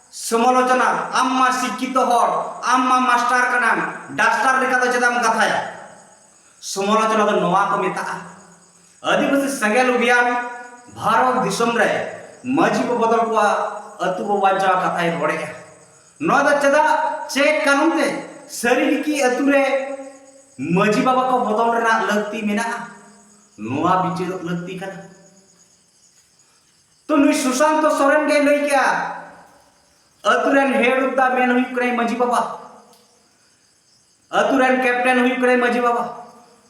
ᱥᱚᱢᱟᱞᱳᱪᱚᱱᱟ, ᱟᱢ ᱢᱟ ᱥᱤᱠᱠᱷᱤᱛᱚ ᱦᱚᱲ, ᱟᱢ ᱢᱟ ᱢᱟᱥᱴᱟᱨ ᱠᱟᱱᱟᱢ, ᱰᱟᱥᱴᱟᱨ ᱞᱮᱠᱟ ᱫᱚ ᱪᱮᱫᱟᱜ ᱮᱢ ᱠᱟᱛᱷᱟᱭᱟ? ᱥᱚᱢᱟᱞᱳᱪᱚᱱᱟ ᱫᱚ ᱱᱚᱣᱟ ᱠᱚ ᱢᱮᱛᱟᱜᱼᱟ᱾ ᱟᱹᱫᱤᱵᱟᱹᱥᱤ ᱥᱮᱸᱜᱮᱞ ᱚᱵᱷᱤᱭᱟᱱ ᱵᱷᱟᱨᱚᱛ ᱫᱤᱥᱚᱢ ᱨᱮ ᱢᱟᱹᱡᱷᱤ ᱵᱚ ᱵᱚᱫᱚᱞ ᱠᱚᱣᱟ, ᱟᱹᱛᱩ ᱵᱚ ᱵᱟᱧᱪᱟᱣᱟ ᱠᱟᱛᱷᱟᱭ ᱨᱚᱲᱮᱜᱼᱟ᱾ ᱱᱚᱣᱟ ᱫᱚ ᱪᱮᱫᱟᱜ, ᱪᱮᱫ ᱠᱟᱨᱚᱱ ᱛᱮ ᱥᱟᱹᱨᱤ ᱜᱮ ᱠᱤ ᱟᱹᱛᱩ ᱨᱮ ᱢᱟᱹᱡᱷᱤ ᱵᱟᱵᱟ ᱠᱚ ᱵᱚᱫᱚᱞ ᱨᱮᱱᱟᱜ ᱞᱟᱹᱠᱛᱤ ᱢᱮᱱᱟᱜᱼᱟ? ᱱᱚᱣᱟ ᱵᱤᱪᱟᱹᱨᱚᱜ ᱞᱟᱹᱠᱛᱤ ᱠᱟᱱᱟ᱾ ᱛᱚ ᱱᱩᱭ ᱥᱩᱥᱟᱱᱛᱚ ᱥᱚᱨᱮᱱ ᱜᱮ ᱞᱟᱹᱭ ᱠᱮᱜᱼᱟ, ᱟᱹᱛᱩ ᱨᱮᱱ head of the man ᱦᱩᱭᱩᱜ ᱠᱟᱱᱟᱭ ᱢᱟᱹᱡᱷᱤ ᱵᱟᱵᱟ, ᱟᱹᱛᱩ ᱨᱮᱱ captain ᱦᱩᱭᱩᱜ ᱠᱟᱱᱟᱭ ᱢᱟᱹᱡᱷᱤ ᱵᱟᱵᱟ᱾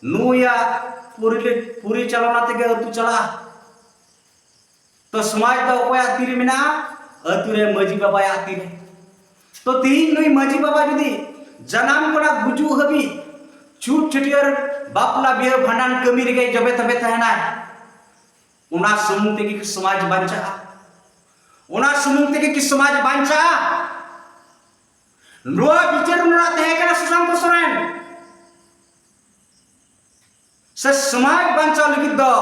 ᱱᱩᱭᱟᱜ ᱯᱚᱨᱤ-, ᱯᱚᱨᱤᱪᱟᱞᱚᱱᱟ ᱛᱮᱜᱮ ᱟᱹᱛᱩ ᱪᱟᱞᱟᱜᱼᱟ᱾ ᱛᱚ ᱥᱚᱢᱟᱡᱽ ᱫᱚ ᱚᱠᱚᱭᱟᱜ ᱛᱤᱨᱮ ᱢᱮᱱᱟᱜᱼᱟ? ᱟᱹᱛᱩ ᱨᱮ ᱢᱟᱹᱡᱷᱤ ᱵᱟᱵᱟᱭᱟᱜ ᱛᱤᱨᱮ᱾ ᱛᱚ ᱛᱮᱦᱮᱧ ᱱᱩᱭ ᱢᱟᱹᱡᱷᱤ ᱵᱟᱵᱟ ᱡᱩᱫᱤ ᱡᱟᱱᱟᱢ ᱠᱷᱚᱱᱟᱜ ᱜᱩᱡᱩᱜ ᱦᱟᱹᱵᱤᱡ ᱪᱷᱩᱛ ᱪᱷᱟᱹᱴᱭᱟᱹᱨ, ᱵᱟᱯᱞᱟ, ᱵᱤᱦᱟᱹ, ᱵᱷᱟᱸᱰᱟᱱ ᱠᱟᱹᱢᱤ ᱨᱮᱜᱮ ᱡᱚᱵᱮ ᱛᱚᱵᱮ ᱛᱟᱦᱮᱱᱟᱭ, ᱚᱱᱟ ᱥᱩᱢᱩᱝ ᱛᱮᱜᱮ ᱠᱤ ᱥᱚᱢᱟᱡᱽ ᱵᱟᱧᱪᱟᱜᱼᱟ? ᱚᱱᱟ ᱥᱩᱢᱩᱝ ᱛᱮᱜᱮ ᱠᱤ ᱥᱚᱢᱟᱡᱽ ᱵᱟᱧᱪᱟᱜᱼᱟ? ᱱᱚᱣᱟ ᱵᱤᱪᱟᱹᱨ ᱨᱮᱱᱟᱜ ᱛᱟᱦᱮᱸ ᱠᱟᱱᱟ ᱥᱩᱥᱟᱱᱛᱚ ᱥᱚᱨᱮᱱ᱾ ᱥᱮ ᱥᱚᱢᱟᱡᱽ ᱵᱟᱧᱪᱟᱣ ᱞᱟᱹᱜᱤᱫ ᱫᱚ,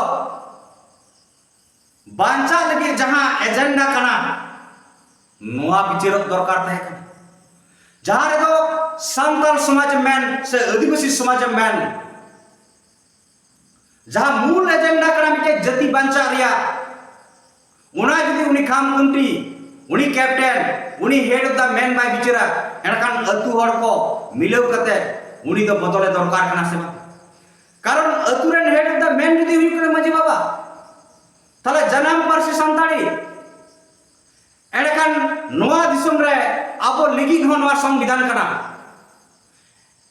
ᱵᱟᱧᱪᱟᱜ ᱞᱟᱹᱜᱤᱫ ᱡᱟᱦᱟᱸ agenda ᱠᱟᱱᱟ, ᱱᱚᱣᱟ ᱵᱤᱪᱟᱹᱨᱚᱜ ᱫᱚᱨᱠᱟᱨ ᱛᱟᱦᱮᱸ ᱠᱟᱱᱟ᱾ ᱡᱟᱦᱟᱸ ᱨᱮᱫᱚ ᱥᱟᱱᱛᱟᱲ ᱥᱚᱢᱟᱡᱽ ᱮᱢ ᱢᱮᱱ ᱥᱮ ᱟᱹᱫᱤᱵᱟᱹᱥᱤ ᱥᱚᱢᱟᱡᱽ ᱮᱢ ᱢᱮᱱ, ᱡᱟᱦᱟᱸ ᱢᱩᱞ agenda ᱠᱟᱱᱟ ᱢᱤᱫᱴᱮᱡ ᱡᱟᱹᱛᱤ ᱵᱟᱧᱪᱟᱜ ᱨᱮᱭᱟᱜ, ᱚᱱᱟ ᱡᱩᱫᱤ ᱩᱱᱤ ᱠᱷᱟᱢ ᱠᱷᱩᱱᱴᱤ, ᱩᱱᱤ captain, ᱩᱱᱤ head of the man ᱵᱟᱭ ᱵᱤᱪᱟᱹᱨᱟ, ᱮᱱᱠᱷᱟᱱ ᱟᱹᱛᱩ ᱦᱚᱲ ᱠᱚ ᱢᱤᱞᱟᱹᱣ ᱠᱟᱛᱮ ᱩᱱᱤ ᱫᱚ ᱵᱚᱫᱚᱞᱮ ᱫᱚᱨᱠᱟᱨ ᱠᱟᱱᱟ ᱥᱮ ᱵᱟᱝ? ᱠᱟᱨᱚᱱ ᱟᱹᱛᱩ ᱨᱮᱱ head of the man ᱡᱩᱫᱤ ᱦᱩᱭᱩᱜ ᱠᱟᱱᱟ ᱢᱟᱹᱡᱷᱤ ᱵᱟᱵᱟ, ᱛᱟᱦᱞᱮ ᱡᱟᱱᱟᱢ ᱯᱟᱹᱨᱥᱤ ᱥᱟᱱᱛᱟᱲᱤ, ᱮᱸᱰᱮᱠᱷᱟᱱ ᱱᱚᱣᱟ ᱫᱤᱥᱚᱢ ᱨᱮ ᱟᱵᱚ ᱞᱟᱹᱜᱤᱫ ᱦᱚᱸ ᱱᱚᱣᱟ ᱥᱚᱝᱵᱤᱫᱷᱟᱱ ᱠᱟᱱᱟ᱾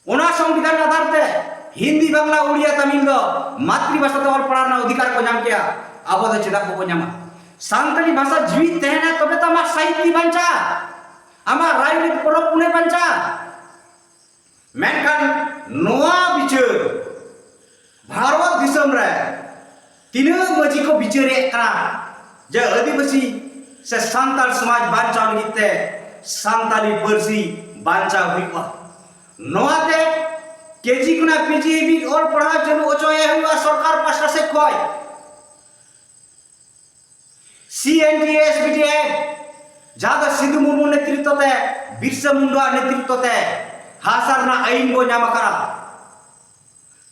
ᱚᱱᱟ ᱥᱚᱝᱵᱤᱫᱷᱟᱱ ᱟᱫᱷᱟᱨ ᱛᱮ ᱦᱤᱱᱫᱤ, ᱵᱟᱝᱞᱟ, ᱩᱲᱤᱭᱟ, ᱛᱟᱢᱤᱞ ᱫᱚ ᱢᱟᱛᱨᱤ ᱵᱷᱟᱥᱟ ᱛᱮ ᱚᱞ ᱯᱟᱲᱦᱟᱣ ᱨᱮᱱᱟᱜ ᱚᱫᱷᱤᱠᱟᱨ ᱠᱚ ᱧᱟᱢ ᱠᱮᱭᱟ, ᱟᱵᱚ ᱫᱚ ᱪᱮᱫᱟᱜ ᱵᱟᱵᱚ ᱧᱟᱢᱟ? ᱥᱟᱱᱛᱟᱲᱤ ᱵᱷᱟᱥᱟ ᱡᱤᱣᱤᱫ ᱛᱟᱦᱮᱱᱟ, ᱛᱚᱵᱮ ᱛᱚ ᱟᱢᱟᱜ ᱥᱟᱦᱤᱛᱭᱚ ᱵᱟᱧᱪᱟᱜᱼᱟ, ᱟᱢᱟᱜ ᱨᱟᱭᱨᱤᱛ, ᱯᱚᱨᱚᱵᱽ ᱯᱩᱱᱟᱹᱭ ᱵᱟᱧᱪᱟᱜᱼᱟ᱾ ᱢᱮᱱᱠᱷᱟᱱ ᱱᱚᱣᱟ ᱵᱤᱪᱟᱹᱨ ᱵᱷᱟᱨᱚᱛ ᱫᱤᱥᱚᱢ ᱨᱮ ᱛᱤᱱᱟᱹᱜ ᱢᱟᱹᱡᱷᱤ ᱠᱚ ᱵᱤᱪᱟᱹᱨᱮᱫ ᱠᱟᱱᱟ ᱡᱮ ᱟᱹᱫᱤᱵᱟᱹᱥᱤ ᱥᱮ ᱥᱟᱱᱛᱟᱲ ᱥᱚᱢᱟᱡᱽ ᱵᱟᱧᱪᱟᱣ ᱞᱟᱹᱜᱤᱫ ᱛᱮ ᱥᱟᱱᱛᱟᱲᱤ ᱯᱟᱹᱨᱥᱤ ᱵᱟᱧᱪᱟᱣ ᱦᱩᱭᱩᱜᱼᱟ᱾ ᱱᱚᱣᱟᱛᱮ ᱠᱮᱡᱤ ᱠᱷᱚᱱᱟᱜ ᱯᱤᱡᱤ ᱦᱟᱹᱵᱤᱡ ᱚᱞ ᱯᱟᱲᱦᱟᱣ ᱪᱟᱹᱞᱩ ᱦᱚᱪᱚᱭᱮ ᱦᱩᱭᱩᱜᱼᱟ ᱥᱚᱨᱠᱟᱨ ᱯᱟᱥᱴᱟ ᱥᱮᱫ ᱠᱷᱚᱱ᱾ C N T S B T A, ᱡᱟᱦᱟᱸ ᱫᱚ ᱥᱤᱫᱷᱩ ᱢᱩᱨᱢᱩ ᱱᱮᱛᱨᱤᱛᱵ ᱛᱮ, ᱵᱤᱨᱥᱟ ᱢᱩᱱᱰᱟᱣᱟᱜ ᱱᱮᱛᱨᱤᱛᱵ ᱛᱮ ᱦᱟᱥᱟ ᱨᱮᱱᱟᱜ ᱟᱹᱭᱤᱱ ᱵᱚ ᱧᱟᱢ ᱟᱠᱟᱫᱼᱟ᱾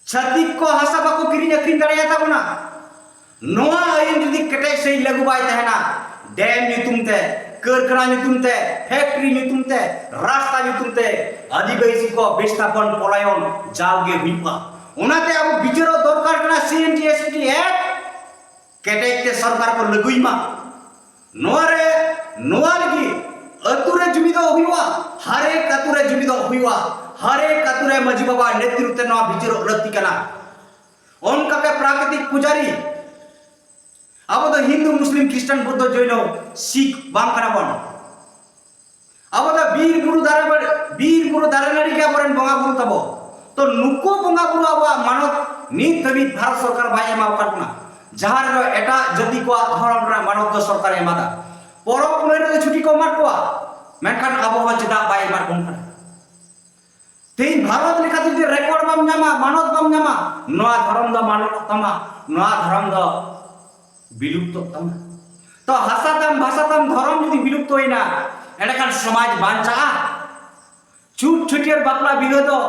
ᱪᱷᱟᱹᱛᱤᱠ ᱠᱚ ᱦᱟᱥᱟ ᱵᱟᱠᱚ ᱠᱤᱨᱤᱧ ᱟᱹᱠᱷᱨᱤᱧ ᱫᱟᱲᱮᱭᱟᱛᱟ ᱵᱚᱱᱟ᱾ ᱱᱚᱣᱟ ᱟᱹᱭᱤᱱ ᱡᱩᱫᱤ ᱠᱮᱴᱮᱡ ᱥᱟᱹᱦᱤᱡ ᱞᱟᱹᱜᱩ ᱵᱟᱭ ᱛᱟᱦᱮᱱᱟ, ᱰᱮᱢ ᱧᱩᱛᱩᱢ ᱛᱮ, ᱠᱟᱹᱨᱠᱷᱟᱱᱟ ᱧᱩᱛᱩᱢ ᱛᱮ, ᱯᱷᱮᱠᱴᱨᱤ ᱧᱩᱛᱩᱢ ᱛᱮ, ᱨᱟᱥᱛᱟ ᱧᱩᱛᱩᱢ ᱛᱮ ᱟᱹᱫᱤᱵᱟᱹᱥᱤ ᱠᱚ ᱵᱤᱥᱛᱷᱟᱯᱚᱱ ᱯᱚᱞᱟᱭᱚᱱ ᱡᱟᱣᱜᱮ ᱦᱩᱭᱩᱜᱼᱟ᱾ ᱚᱱᱟᱛᱮ ᱟᱵᱚ ᱵᱤᱪᱟᱹᱨᱚᱜ ᱫᱚᱨᱠᱟᱨ ᱠᱟᱱᱟ, C N T S N T act ᱠᱮᱴᱮᱡ ᱛᱮ ᱥᱚᱨᱠᱟᱨ ᱠᱚ ᱞᱟᱹᱜᱩᱭ ᱢᱟ᱾ ᱱᱚᱣᱟ ᱨᱮ, ᱱᱚᱣᱟ ᱞᱟᱹᱜᱤᱫ ᱟᱹᱛᱩ ᱨᱮ ᱡᱩᱢᱤᱫᱚᱜ ᱦᱩᱭᱩᱜᱼᱟ, ᱦᱟᱨᱮᱠ ᱟᱹᱛᱩ ᱨᱮ ᱡᱩᱢᱤᱫᱚᱜ ᱦᱩᱭᱩᱜᱼᱟ, ᱦᱟᱨᱮᱠ ᱟᱹᱛᱩ ᱨᱮ ᱢᱟᱹᱡᱷᱤ ᱵᱟᱵᱟ ᱱᱮᱛᱨᱤᱛᱵ ᱛᱮ ᱱᱚᱣᱟ ᱵᱤᱪᱟᱹᱨᱚᱜ ᱞᱟᱹᱠᱛᱤ ᱠᱟᱱᱟ᱾ ᱚᱱᱠᱟᱛᱮ ᱯᱨᱟᱠᱨᱤᱛᱤᱠ ᱯᱩᱡᱟᱨᱤ, ᱟᱵᱚ ᱫᱚ ᱦᱤᱱᱫᱩ, ᱢᱩᱥᱞᱤᱢ, ᱠᱷᱨᱤᱥᱴᱟᱱ, ᱵᱩᱫᱽᱫᱷᱚ, ᱡᱚᱭᱱᱚ, ᱥᱤᱠᱷ ᱵᱟᱝ ᱠᱟᱱᱟ ᱵᱚᱱ᱾ ᱟᱵᱚ ᱫᱚ ᱵᱤᱨ ᱵᱩᱨᱩ ᱫᱟᱨᱮ, ᱵᱤᱨ ᱵᱩᱨᱩ ᱫᱟᱨᱮ ᱱᱟᱹᱲᱤ ᱜᱮ ᱟᱵᱚᱨᱮᱱ ᱵᱚᱸᱜᱟ ᱵᱩᱨᱩ ᱛᱟᱵᱚ᱾ ᱛᱚ ᱱᱩᱠᱩ ᱵᱚᱸᱜᱟ ᱵᱩᱨᱩ ᱟᱵᱚᱣᱟᱜ ᱢᱟᱱᱚᱛ ᱱᱤᱛ ᱫᱷᱟᱹᱵᱤᱡ ᱵᱷᱟᱨᱚᱛ ᱥᱚᱨᱠᱟᱨ ᱵᱟᱭ ᱮᱢᱟ ᱟᱠᱟᱫ ᱵᱚᱱᱟ᱾ ᱡᱟᱦᱟᱸ ᱨᱮᱫᱚ ᱮᱴᱟᱜ ᱡᱟᱹᱛᱤ ᱠᱚᱣᱟᱜ ᱫᱷᱚᱨᱚᱢ ᱨᱮᱱᱟᱜ ᱢᱟᱱᱚᱛ ᱫᱚ ᱥᱚᱨᱠᱟᱨᱮ ᱮᱢᱟᱫᱟ᱾ ᱯᱚᱨᱚᱵᱽ ᱯᱩᱱᱟᱹᱭ ᱨᱮᱫᱚ ᱪᱷᱩᱴᱤ ᱠᱚ ᱮᱢᱟᱫ ᱠᱚᱣᱟ, ᱢᱮᱱᱠᱷᱟᱱ ᱟᱵᱚ ᱦᱚᱸ ᱪᱮᱫᱟᱜ ᱵᱟᱭ ᱮᱢᱟᱫ ᱵᱚᱱ ᱠᱟᱱᱟ? ᱛᱮᱦᱮᱧ ᱵᱷᱟᱨᱚᱛ ᱞᱮᱠᱟᱛᱮ ᱡᱩᱫᱤ ᱨᱮᱠᱚᱨᱰ ᱵᱟᱢ ᱧᱟᱢᱟ, ᱢᱟᱱᱚᱛ ᱵᱟᱢ ᱧᱟᱢᱟ, ᱱᱚᱣᱟ ᱫᱷᱚᱨᱚᱢ ᱫᱚ ᱢᱟᱱᱚᱛᱚᱜ ᱛᱟᱢᱟ, ᱱᱚᱣᱟ ᱫᱷᱚᱨᱚᱢ ᱫᱚ ᱵᱤᱞᱩᱯᱛᱚᱜ ᱛᱟᱢᱟ᱾ ᱛᱚ ᱦᱟᱥᱟ ᱛᱟᱢ, ᱵᱷᱟᱥᱟ ᱛᱟᱢ, ᱫᱷᱚᱨᱚᱢ ᱡᱩᱫᱤ ᱵᱤᱞᱩᱯᱛᱚᱭᱮᱱᱟ, ᱮᱸᱰᱮᱠᱷᱟᱱ ᱥᱚᱢᱟᱡᱽ ᱵᱟᱧᱪᱟᱜᱼᱟ? ᱪᱷᱩᱛ ᱪᱷᱟᱹᱴᱭᱟᱹᱨ ᱵᱟᱯᱞᱟ ᱵᱤᱦᱟᱹ ᱫᱚ